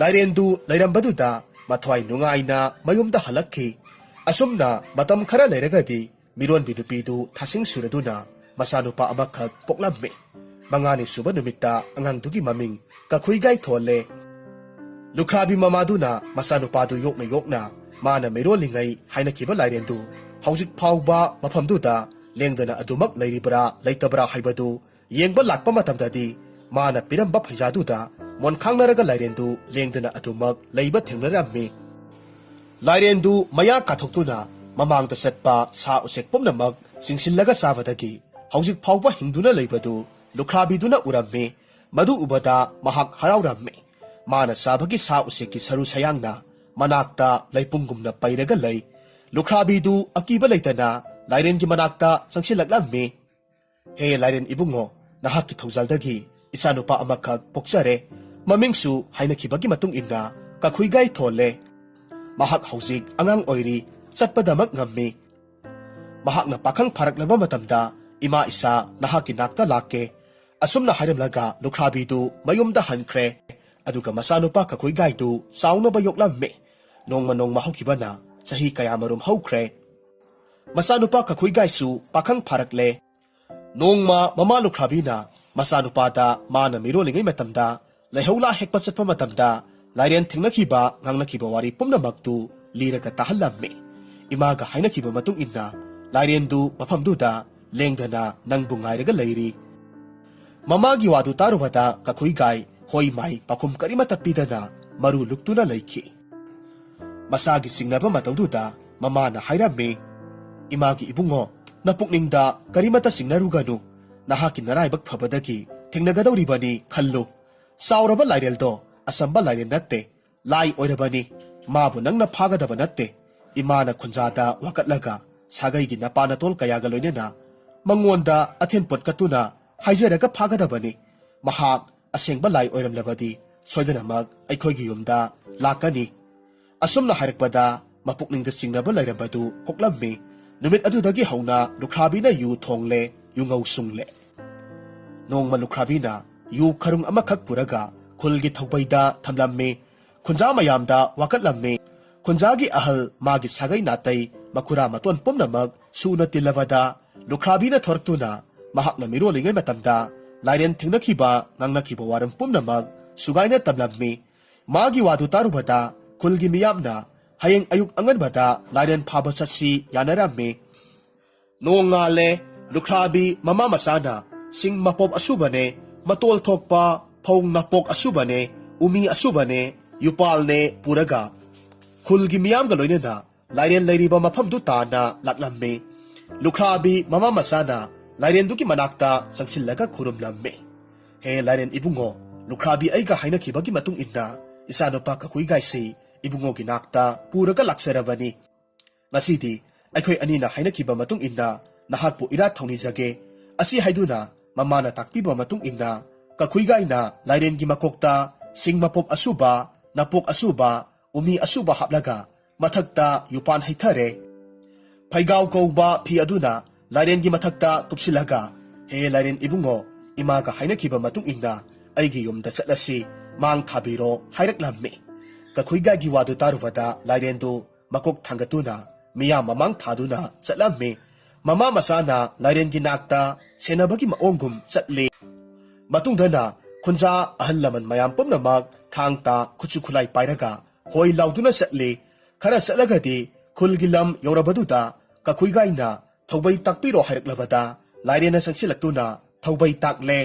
ꯂꯥꯏꯔꯦꯟꯗꯨ ꯂꯩꯔꯝꯕꯗꯨꯗ ꯃꯊ꯭ꯋꯥꯏ ꯅꯨꯡꯉꯥꯏꯅ ꯃꯌꯨꯝꯗ ꯍꯜꯂꯛꯈꯤ꯫ ꯑꯁꯨꯝꯅ ꯃꯇꯝ ꯈꯔ ꯂꯩꯔꯒꯗꯤ ꯃꯤꯔꯣꯟꯕꯤ ꯅꯨꯄꯤꯗꯨ ꯊꯥꯁꯤꯡ ꯁꯨꯔꯗꯨꯅ ꯃꯆꯥꯅꯨꯄꯥ ꯑꯃꯈꯛ ꯄꯣꯛꯂꯝꯃꯤ꯫ ꯃꯉꯥꯅꯤ ꯁꯨꯕ ꯅꯨꯃꯤꯠꯇ ꯑꯉꯥꯡꯗꯨꯒꯤ ꯃꯃꯤꯡ ꯀꯈꯨꯏꯒꯥꯏ ꯊꯣꯜꯂꯦ꯫ ꯂꯨꯈ꯭ꯔꯥꯕꯤ ꯃꯃꯥꯗꯨꯅ ꯃꯆꯥꯅꯨꯄꯥꯗꯨ ꯌꯣꯛꯅ ꯌꯣꯛꯅ ꯃꯥꯅ ꯃꯤꯔꯣꯜꯂꯤꯉꯩ ꯍꯥꯏꯅꯈꯤꯕ ꯂꯥꯏꯔꯦꯟꯗꯨ ꯍꯧꯖꯤꯛ ꯐꯥꯎꯕ ꯃꯐꯝꯗꯨꯗ ꯂꯦꯡꯗꯅ ꯑꯗꯨꯃꯛ ꯂꯩꯔꯤꯕ꯭ꯔꯥ ꯂꯩꯇꯕ꯭ꯔꯥ ꯍꯥꯏꯕꯗꯨ ꯌꯦꯡꯕ ꯂꯥꯛꯄ ꯃꯇꯝꯗꯗꯤ ꯃꯥꯅ ꯄꯤꯔꯝꯕ ꯐꯩꯖꯥꯗꯨꯗ ꯃꯣꯟꯈꯥꯡꯅꯔꯒ ꯂꯥꯏꯔꯦꯟꯗꯨ ꯂꯦꯡꯗꯅ ꯑꯗꯨꯃꯛ ꯂꯩꯕ ꯊꯦꯡꯅꯔꯝꯃꯤ꯫ ꯂꯥꯏꯔꯦꯟꯗꯨ ꯃꯌꯥ ꯀꯥꯊꯣꯛꯇꯨꯅ ꯃꯃꯥꯡꯗ ꯆꯠꯄ ꯁꯥ ꯎꯆꯦꯛ ꯄꯨꯝꯅꯃꯛ ꯆꯤꯡꯁꯤꯜꯂꯒ ꯆꯥꯕꯗꯒꯤ ꯍꯧꯖꯤꯛ ꯐꯥꯎꯕ ꯍꯤꯡꯗꯨꯅ ꯂꯩꯕꯗꯨ ꯂꯨꯈ꯭ꯔꯥꯕꯤꯗꯨꯅ ꯎꯔꯝꯃꯤ꯫ ꯃꯗꯨ ꯎꯕꯗ ꯃꯍꯥꯛ ꯍꯔꯥꯎꯔꯝꯃꯤ꯫ ꯃꯥꯅ ꯆꯥꯕꯒꯤ ꯁꯥ ꯎꯆꯦꯛꯀꯤ ꯁꯔꯨ ꯁꯌꯥꯡꯅ ꯃꯅꯥꯛꯇ ꯂꯩꯄꯨꯡꯒꯨꯝꯅ ꯄꯩꯔꯒ ꯂꯩ꯫ ꯂꯨꯈ꯭ꯔꯥꯕꯤꯗꯨ ꯑꯀꯤꯕ ꯂꯩꯇꯅ ꯂꯥꯏꯔꯦꯟꯒꯤ ꯃꯅꯥꯛꯇ ꯆꯪꯁꯤꯜꯂꯛꯂꯝꯃꯤ꯫ "ꯍꯦ ꯂꯥꯏꯔꯦꯟ ꯏꯕꯨꯡꯉꯣ, ꯅꯍꯥꯛꯀꯤ ꯊꯧꯖꯥꯜꯗꯒꯤ ꯏꯆꯥꯅꯨꯄꯥ ꯑꯃꯈꯛ ꯄꯣꯛꯆꯔꯦ꯫ ꯃꯃꯤꯡꯁꯨ ꯍꯥꯏꯅꯈꯤꯕꯒꯤ ꯃꯇꯨꯡ ꯏꯟꯅ ꯀꯈꯨꯏꯒꯥꯏ ꯊꯣꯜꯂꯦ꯫ ꯃꯍꯥꯛ ꯍꯧꯖꯤꯛ ꯑꯉꯥꯡ ꯑꯣꯏꯔꯤ, ꯆꯠꯄꯗꯃꯛ ꯉꯝꯃꯤ꯫ ꯃꯍꯥꯛꯅ ꯄꯥꯈꯪ ꯐꯥꯔꯛꯂꯕ ꯃꯇꯝꯗ ꯏꯃꯥ ꯏꯆꯥ ꯅꯍꯥꯛꯀꯤ ꯅꯥꯛꯇ ꯂꯥꯛꯀꯦ"꯫ ꯑꯁꯨꯝꯅ ꯍꯥꯏꯔꯝꯂꯒ ꯂꯨꯈ꯭ꯔꯥꯕꯤꯗꯨ ꯃꯌꯨꯝꯗ ꯍꯟꯈ꯭ꯔꯦ꯫ ꯑꯗꯨꯒ ꯃꯆꯥꯅꯨꯄꯥ ꯀꯈꯨꯏꯒꯥꯏꯗꯨ ꯆꯥꯎꯅꯕ ꯌꯣꯛꯂꯝꯃꯤ꯫ ꯅꯣꯡꯃ ꯅꯣꯡꯃ ꯍꯧꯈꯤꯕꯅ ꯆꯍꯤ ꯀꯌꯥꯃꯔꯨꯝ ꯍꯧꯈ꯭ꯔꯦ꯫ ꯃꯆꯥꯅꯨꯄꯥ ꯀꯈꯨꯏꯒꯥꯏꯁꯨ ꯄꯥꯈꯪ ꯐꯥꯔꯛꯂꯦ꯫ ꯅꯣꯡꯃ ꯃꯃꯥ ꯂꯨꯈ꯭ꯔꯥꯕꯤꯅ ꯃꯆꯥꯅꯨꯄꯥꯗ ꯃꯥꯅ ꯃꯤꯔꯣꯜꯂꯤꯉꯩ ꯃꯇꯝꯗ ꯂꯩꯍꯧꯂꯥ ꯍꯦꯛꯄ ꯆꯠꯄ ꯃꯇꯝꯗ ꯂꯥꯏꯔꯦꯟ ꯊꯦꯡꯅꯈꯤꯕ, ꯉꯥꯡꯅꯈꯤꯕ ꯋꯥꯔꯤ ꯄꯨꯝꯅꯃꯛꯇꯨ ꯂꯤꯔꯒ ꯇꯥꯍꯜꯂꯝꯃꯤ꯫ ꯏꯃꯥꯒ ꯍꯥꯏꯅꯈꯤꯕ ꯃꯇꯨꯡ ꯏꯟꯅ ꯂꯥꯏꯔꯦꯟꯗꯨ ꯃꯐꯝꯗꯨꯗ ꯂꯦꯡꯗꯅ ꯅꯪꯕꯨ ꯉꯥꯏꯔꯒ ꯂꯩꯔꯤ꯫ ꯃꯃꯥꯒꯤ ꯋꯥꯗꯨ ꯇꯥꯔꯨꯕꯗ ꯀꯈꯨꯏꯒꯥꯏ ꯍꯣꯏ ꯃꯥꯏ ꯄꯥꯈꯨꯝ ꯀꯔꯤꯃꯠꯇ ꯄꯤꯗꯅ ꯃꯔꯨ ꯂꯨꯛꯇꯨꯅ ꯂꯩꯈꯤ꯫ ꯃꯁꯥꯒꯤ ꯆꯤꯡꯅꯕ ꯃꯇꯧꯗꯨꯗ ꯃꯃꯥꯅ ꯍꯥꯏꯔꯝꯃꯤ, "ꯏꯃꯥꯒꯤ ꯏꯕꯨꯡꯉꯣ, ꯅꯄꯨꯛꯅꯤꯡꯗ ꯀꯔꯤꯃꯠꯇ ꯆꯤꯡꯅꯔꯨꯒꯅꯨ꯫ ꯅꯍꯥꯛꯀꯤ ꯅꯔꯥꯏꯕꯛ ꯐꯕꯗꯒꯤ ꯊꯦꯡꯅꯒꯗꯧꯔꯤꯕꯅꯤ ꯈꯜꯂꯨ꯫ ꯆꯥꯎꯔꯕ ꯂꯥꯏꯔꯦꯜꯗꯣ ꯑꯆꯝꯕ ꯂꯥꯏꯔꯦꯜ ꯅꯠꯇꯦ, ꯂꯥꯏ ꯑꯣꯏꯔꯕꯅꯤ꯫ ꯃꯥꯕꯨ ꯅꯪꯅ ꯐꯥꯒꯗꯕ ꯅꯠꯇꯦ꯫ ꯏꯃꯥꯅ ꯈꯨꯟꯖꯥꯗ ꯋꯥꯀꯠꯂꯒ ꯁꯥꯒꯩꯒꯤ ꯅꯄꯥ ꯅꯇꯣꯜ ꯀꯌꯥꯒ ꯂꯣꯏꯅꯅ ꯃꯉꯣꯟꯗ ꯑꯊꯦꯟ ꯄꯣꯠꯀꯠꯇꯨꯅ ꯍꯥꯏꯖꯔꯒ ꯐꯥꯒꯗꯕꯅꯤ꯫ ꯃꯍꯥꯛ ꯑꯁꯦꯡꯕ ꯂꯥꯏ ꯑꯣꯏꯔꯝꯂꯕꯗꯤ ꯁꯣꯏꯗꯅꯃꯛ ꯑꯩꯈꯣꯏꯒꯤ ꯌꯨꯝꯗ ꯂꯥꯛꯀꯅꯤ"꯫ ꯑꯁꯨꯝꯅ ꯍꯥꯏꯔꯛꯄꯗ ꯃꯄꯨꯛꯅꯤꯡꯗ ꯆꯤꯡꯅꯕ ꯂꯩꯔꯝꯕꯗꯨ ꯀꯣꯛꯂꯝꯃꯤ꯫ ꯅꯨꯃꯤꯠ ꯑꯗꯨꯗꯒꯤ ꯍꯧꯅ ꯂꯨꯈ꯭ꯔꯥꯕꯤꯅ ꯌꯨ ꯊꯣꯡꯂꯦ, ꯌꯨꯉꯧ ꯁꯨꯡꯂꯦ꯫ ꯅꯣꯡꯃ ꯂꯨꯈ꯭ꯔꯥꯕꯤꯅ ꯌꯨ ꯈꯔꯨꯡ ꯑꯃꯈꯛ ꯄꯨꯔꯒ ꯈꯨꯜꯒꯤ ꯊꯧꯕꯩꯗ ꯊꯝꯂꯝꯃꯤ꯫ ꯈꯨꯟꯖꯥ ꯃꯌꯥꯝꯗ ꯋꯥꯀꯠꯂꯝꯃꯤ꯫ ꯈꯨꯟꯖꯥꯒꯤ ꯑꯍꯜ, ꯃꯥꯒꯤ ꯁꯥꯒꯩ ꯅꯥꯇꯩ, ꯃꯈꯨꯔꯥ ꯃꯇꯣꯟ ꯄꯨꯝꯅꯃꯛ ꯁꯨꯅ ꯇꯤꯜꯂꯕꯗ ꯂꯨꯈ꯭ꯔꯥꯕꯤꯅ ꯊꯣꯔꯛꯇꯨꯅ ꯃꯍꯥꯛꯅ ꯃꯤꯔꯣꯜꯂꯤꯉꯩ ꯃꯇꯝꯗ ꯂꯥꯏꯔꯦꯟ ꯊꯦꯡꯅꯈꯤꯕ, ꯉꯥꯡꯅꯈꯤꯕ ꯋꯥꯔꯝ ꯄꯨꯝꯅꯃꯛ ꯁꯨꯒꯥꯏꯅ ꯇꯝꯂꯝꯃꯤ꯫ ꯃꯥꯒꯤ ꯋꯥꯗꯨ ꯇꯥꯔꯨꯕꯗ ꯈꯨꯜꯒꯤ ꯃꯤꯌꯥꯝꯅ ꯍꯌꯦꯡ ꯑꯌꯨꯛ ꯑꯉꯟꯕꯗ ꯂꯥꯏꯔꯦꯟ ꯐꯥꯕ ꯆꯠꯁꯤ ꯌꯥꯅꯔꯝꯃꯤ꯫ ꯅꯣꯡꯉꯥꯜꯂꯦ꯫ ꯂꯨꯈ꯭ꯔꯥꯕꯤ ꯃꯃꯥ ꯃꯆꯥꯅ ꯁꯤꯡ ꯃꯄꯣꯞ ꯑꯁꯨꯕꯅꯦ, ꯃꯇꯣꯜ ꯊꯣꯛꯄ ꯐꯧ ꯅꯄꯣꯛ ꯑꯁꯨꯕꯅꯦ, ꯎꯃꯤ ꯑꯁꯨꯕꯅꯦ, ꯌꯨꯄꯥꯜꯅꯦ ꯄꯨꯔꯒ ꯈꯨꯜꯒꯤ ꯃꯤꯌꯥꯝꯒ ꯂꯣꯏꯅꯅ ꯂꯥꯏꯔꯦꯟ ꯂꯩꯔꯤꯕ ꯃꯐꯝꯗꯨ ꯇꯥꯟꯅ ꯂꯥꯛꯂꯝꯃꯤ꯫ ꯂꯨꯈ꯭ꯔꯥꯕꯤ ꯃꯃꯥ ꯃꯆꯥꯅ ꯂꯥꯏꯔꯦꯟꯗꯨꯒꯤ ꯃꯅꯥꯛꯇ ꯆꯪꯁꯤꯜꯂꯒ ꯈꯨꯔꯨꯝꯂꯝꯃꯤ꯫ "ꯍꯦ ꯂꯥꯏꯔꯦꯟ ꯏꯕꯨꯡꯉꯣ, ꯂꯨꯈ꯭ꯔꯥꯕꯤ ꯑꯩꯒ ꯍꯥꯏꯅꯈꯤꯕꯒꯤ ꯃꯇꯨꯡ ꯏꯟꯅ ꯏꯆꯥꯅꯨꯄꯥ ꯀꯈꯨꯏꯒꯥꯏꯁꯤ ꯏꯕꯨꯡꯉꯣꯒꯤ ꯅꯥꯛꯇ ꯄꯨꯔꯒ ꯂꯥꯛꯆꯔꯕꯅꯤ꯫ ꯉꯁꯤꯗꯤ ꯑꯩꯈꯣꯏ ꯑꯅꯤꯅ ꯍꯥꯏꯅꯈꯤꯕ ꯃꯇꯨꯡ ꯏꯟꯅ ꯅꯍꯥꯛꯄꯨ ꯏꯔꯥꯠ ꯊꯧꯅꯤꯖꯒꯦ" ꯑꯁꯤ ꯍꯥꯏꯗꯨꯅ ꯃꯃꯥꯅ ꯇꯥꯛꯄꯤꯕ ꯃꯇꯨꯡ ꯏꯟꯅ ꯀꯈꯨꯏꯒꯥꯏꯅ ꯂꯥꯏꯔꯦꯟꯒꯤ ꯃꯀꯣꯛꯇ ꯁꯤꯡ ꯃꯄꯣꯞ ꯑꯁꯨꯕ, ꯅꯄꯣꯛ ꯑꯁꯨꯕ, ꯎꯃꯤ ꯑꯁꯨꯕ ꯍꯥꯞꯂꯒ ꯃꯊꯛꯇ ꯌꯨꯄꯥꯟ ꯍꯩꯊꯔꯦ꯫ ꯐꯩꯒꯥꯎ ꯀꯧꯕ ꯐꯤ ꯑꯗꯨꯅ ꯂꯥꯏꯔꯦꯟꯒꯤ ꯃꯊꯛꯇ ꯀꯨꯞꯁꯤꯜꯂꯒ, "ꯍꯦ ꯂꯥꯏꯔꯦꯟ ꯏꯕꯨꯡꯉꯣ, ꯏꯃꯥꯒ ꯍꯥꯏꯅꯈꯤꯕ ꯃꯇꯨꯡ ꯏꯟꯅ ꯑꯩꯒꯤ ꯌꯨꯝꯗ ꯆꯠꯂꯁꯤ, ꯃꯥꯡ ꯊꯥꯕꯤꯔꯣ" ꯍꯥꯏꯔꯛꯂꯝꯃꯤ꯫ ꯀꯈꯨꯏꯒꯥꯏꯒꯤ ꯋꯥꯗꯨ ꯇꯥꯔꯨꯕꯗ ꯂꯥꯏꯔꯦꯟꯗꯨ ꯃꯀꯣꯛ ꯊꯥꯡꯒꯠꯇꯨꯅ ꯃꯤꯌꯥꯝ ꯃꯃꯥꯡ ꯊꯥꯗꯨꯅ ꯆꯠꯂꯝꯃꯤ꯫ ꯃꯃꯥ ꯃꯆꯥꯅ ꯂꯥꯏꯔꯦꯟꯒꯤ ꯅꯥꯛꯇ ꯁꯦꯟꯅꯕꯒꯤ ꯃꯑꯣꯡꯒꯨꯝ ꯆꯠꯂꯤ꯫ ꯃꯇꯨꯡꯗꯅ ꯈꯨꯟꯖꯥ ꯑꯍꯜ ꯂꯃꯟ ꯃꯌꯥꯝ ꯄꯨꯝꯅꯃꯛ ꯊꯥꯡ ꯇꯥ ꯈꯨꯠꯁꯨ ꯈꯨꯠꯂꯥꯏ ꯄꯥꯏꯔꯒ ꯍꯣꯏ ꯂꯥꯎꯗꯨꯅ ꯆꯠꯂꯤ꯫ ꯈꯔ ꯆꯠꯂꯒꯗꯤ ꯈꯨꯜꯒꯤ ꯂꯝ ꯌꯧꯔꯕꯗꯨꯗ ꯀꯈꯨꯏꯒꯥꯏꯅ "ꯊꯧꯕꯩ ꯇꯥꯛꯄꯤꯔꯣ" ꯍꯥꯏꯔꯛꯂꯕꯗ ꯂꯥꯏꯔꯦꯟꯅ ꯆꯪꯁꯤꯜꯂꯛꯇꯨꯅ ꯊꯧꯕꯩ ꯇꯥꯛꯂꯦ꯫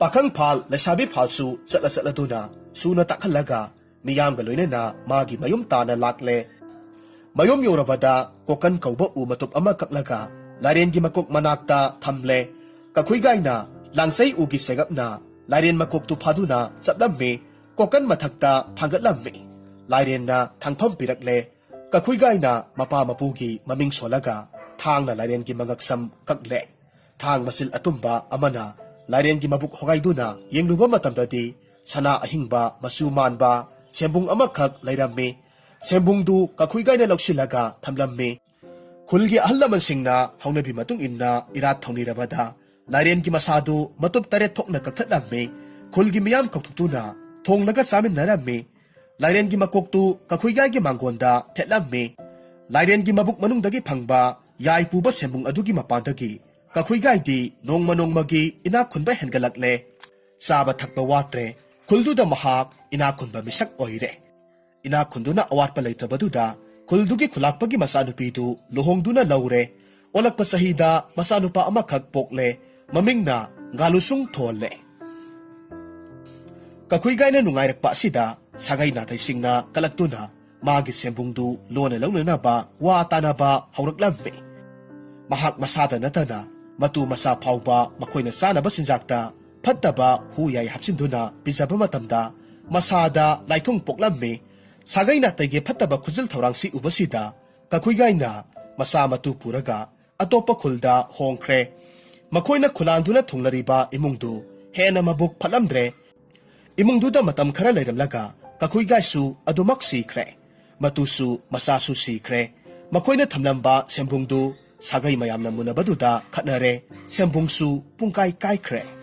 ꯄꯥꯈꯪ ꯐꯥꯜ, ꯂꯩꯁꯥꯕꯤ ꯐꯥꯜꯁꯨ ꯆꯠꯂ ꯆꯠꯂꯗꯨꯅ ꯁꯨꯅ ꯇꯥꯛꯍꯜꯂꯒ ꯃꯤꯌꯥꯝꯒ ꯂꯣꯏꯅꯅ ꯃꯥꯒꯤ ꯃꯌꯨꯝ ꯇꯥꯅ ꯂꯥꯛꯂꯦ꯫ ꯃꯌꯨꯝ ꯌꯧꯔꯕꯗ ꯀꯣꯀꯟ ꯀꯧꯕ ꯎ ꯃꯇꯨꯞ ꯑꯃ ꯀꯛꯂꯒ ꯂꯥꯏꯔꯦꯟꯒꯤ ꯃꯀꯣꯛ ꯃꯅꯥꯛꯇ ꯊꯝꯂꯦ꯫ ꯀꯈꯨꯏꯒꯥꯏꯅ ꯂꯥꯡꯆꯩ ꯎꯒꯤ ꯆꯦꯒꯞꯅ ꯂꯥꯏꯔꯦꯟ ꯃꯀꯣꯛꯇꯨ ꯐꯥꯗꯨꯅ ꯆꯞꯂꯝꯃꯤ, ꯀꯣꯀꯟ ꯃꯊꯛꯇ ꯊꯥꯡꯒꯠꯂꯝꯃꯤ꯫ ꯂꯥꯏꯔꯦꯟꯅ ꯊꯥꯡꯐꯝ ꯄꯤꯔꯛꯂꯦ꯫ ꯀꯈꯨꯏꯒꯥꯏꯅ ꯃꯄꯥ ꯃꯄꯨꯒꯤ ꯃꯃꯤꯡ ꯁꯣꯜꯂꯒ ꯊꯥꯡꯅ ꯂꯥꯏꯔꯦꯟꯒꯤ ꯃꯉꯛꯁꯝ ꯀꯛꯂꯦ꯫ ꯊꯥꯡ ꯃꯆꯤꯜ ꯑꯇꯨꯝꯕ ꯑꯃꯅ ꯂꯥꯏꯔꯦꯟꯒꯤ ꯃꯕꯨꯛ ꯍꯣꯒꯥꯏꯗꯨꯅ ꯌꯦꯡꯂꯨꯕ ꯃꯇꯝꯗꯗꯤ ꯁꯅꯥ ꯑꯍꯤꯡꯕ ꯃꯆꯨ ꯃꯥꯟꯕ ꯁꯦꯝꯕꯨꯡ ꯑꯃꯈꯛ ꯂꯩꯔꯝꯃꯤ꯫ ꯁꯦꯝꯕꯨꯡꯗꯨ ꯀꯈꯨꯏꯒꯥꯏꯅ ꯂꯧꯁꯤꯜꯂꯒ ꯊꯝꯂꯝꯃꯤ꯫ ꯈꯨꯜꯒꯤ ꯑꯍꯜ ꯂꯃꯟꯁꯤꯡꯅ ꯍꯧꯅꯕꯤ ꯃꯇꯨꯡ ꯏꯟꯅ ꯏꯔꯥꯠ ꯊꯧꯅꯤꯔꯕꯗ ꯂꯥꯏꯔꯦꯟꯒꯤ ꯃꯁꯥꯗꯨ ꯃꯇꯨꯞ ꯇꯔꯦꯠ ꯊꯣꯛꯅ ꯀꯛꯊꯠꯂꯝꯃꯤ꯫ ꯈꯨꯜꯒꯤ ꯃꯤꯌꯥꯝ ꯀꯧꯊꯣꯛꯇꯨꯅ ꯊꯣꯡꯂꯒ ꯆꯥꯃꯤꯟꯅꯔꯝꯃꯤ꯫ ꯂꯥꯏꯔꯦꯟꯒꯤ ꯃꯀꯣꯛꯇꯨ ꯀꯈꯨꯏꯒꯥꯏꯒꯤ ꯃꯥꯡꯒꯣꯟꯗ ꯊꯦꯠꯂꯝꯃꯤ꯫ ꯂꯥꯏꯔꯦꯟꯒꯤ ꯃꯕꯨꯛ ꯃꯅꯨꯡꯗꯒꯤ ꯐꯪꯕ ꯌꯥꯏ ꯄꯨꯕ ꯁꯦꯝꯕꯨꯡ ꯑꯗꯨꯒꯤ ꯃꯄꯥꯟꯗꯒꯤ ꯀꯈꯨꯏꯒꯥꯏꯗꯤ ꯅꯣꯡꯃ ꯅꯣꯡꯃꯒꯤ ꯏꯅꯥꯛ ꯈꯨꯟꯕ ꯍꯦꯟꯒꯠꯂꯛꯂꯦ꯫ ꯆꯥꯕ ꯊꯛꯄ ꯋꯥꯠꯇ꯭ꯔꯦ꯫ ꯈꯨꯜꯗꯨꯗ ꯃꯍꯥꯛ ꯏꯅꯥꯛ ꯈꯨꯟꯕ ꯃꯤꯁꯛ ꯑꯣꯏꯔꯦ꯫ ꯏꯅꯥꯛ ꯈꯨꯟꯗꯨꯅ ꯑꯋꯥꯠꯄ ꯂꯩꯇ꯭ꯔꯕꯗꯨꯗ ꯈꯨꯜꯗꯨꯒꯤ ꯈꯨꯂꯥꯛꯄꯒꯤ ꯃꯆꯥꯅꯨꯄꯤꯗꯨ ꯂꯨꯍꯣꯡꯗꯨꯅ ꯂꯧꯔꯦ꯫ ꯑꯣꯜꯂꯛꯄ ꯆꯍꯤꯗ ꯃꯆꯥꯅꯨꯄꯥ ꯑꯃꯈꯛ ꯄꯣꯛꯂꯦ꯫ ꯃꯃꯤꯡꯅ ꯒꯥꯂꯨꯁꯨꯡ ꯊꯣꯜꯂꯦ꯫ ꯀꯈꯨꯏꯒꯥꯏꯅ ꯅꯨꯡꯉꯥꯏꯔꯛꯄ ꯑꯁꯤꯗ ꯁꯥꯒꯩ ꯅꯥꯇꯩꯁꯤꯡꯅ ꯀꯂꯛꯇꯨꯅ ꯃꯥꯒꯤ ꯁꯦꯝꯕꯨꯡꯗꯨ ꯂꯣꯟꯅ ꯂꯧꯅꯅꯕ ꯋꯥ ꯇꯥꯅꯕ ꯍꯧꯔꯛꯂꯝꯃꯤ꯫ ꯃꯍꯥꯛ ꯃꯁꯥꯗ ꯅꯠꯇꯅ ꯃꯇꯨ ꯃꯆꯥ ꯐꯥꯎꯕ ꯃꯈꯣꯏꯅ ꯆꯥꯅꯕ ꯆꯤꯟꯖꯥꯛꯇ ꯐꯠꯇꯕ ꯍꯨ ꯌꯥꯏ ꯍꯥꯞꯆꯤꯟꯗꯨꯅ ꯄꯤꯖꯕ ꯃꯇꯝꯗ ꯃꯁꯥꯗ ꯂꯥꯏꯊꯨꯡ ꯄꯣꯛꯂꯝꯃꯤ꯫ ꯁꯥꯒꯩ ꯅꯥꯇꯩꯒꯤ ꯐꯠꯇꯕ ꯈꯨꯖꯤꯜ ꯊꯧꯔꯥꯡꯁꯤ ꯎꯕꯁꯤꯗ ꯀꯈꯨꯏꯒꯥꯏꯅ ꯃꯆꯥ ꯃꯇꯨ ꯄꯨꯔꯒ ꯑꯇꯣꯞꯄ ꯈꯨꯜꯗ ꯍꯣꯡꯈ꯭ꯔꯦ꯫ ꯃꯈꯣꯏꯅ ꯈꯨꯂꯥꯟꯗꯨꯅ ꯊꯨꯡꯂꯔꯤꯕ ꯏꯃꯨꯡꯗꯨ ꯍꯦꯟꯅ ꯃꯕꯨꯛ ꯐꯠꯂꯝꯗ꯭ꯔꯦ꯫ ꯏꯃꯨꯡꯗꯨꯗ ꯃꯇꯝ ꯈꯔ ꯂꯩꯔꯝꯂꯒ ꯀꯈꯨꯏꯒꯥꯏꯁꯨ ꯑꯗꯨꯃꯛ ꯁꯤꯈ꯭ꯔꯦ꯫ ꯃꯇꯨꯁꯨ ꯃꯆꯥꯁꯨ ꯁꯤꯈ꯭ꯔꯦ꯫ ꯃꯈꯣꯏꯅ ꯊꯝꯂꯝꯕ ꯁꯦꯝꯕꯨꯡꯗꯨ ꯁꯥꯒꯩ ꯃꯌꯥꯝꯅ ꯃꯨꯟꯅꯕꯗꯨꯗ ꯈꯠꯅꯔꯦ꯫ ꯁꯦꯝꯕꯨꯡꯁꯨ ꯄꯨꯡꯀꯥꯏ ꯀꯥꯏꯈ꯭ꯔꯦ꯫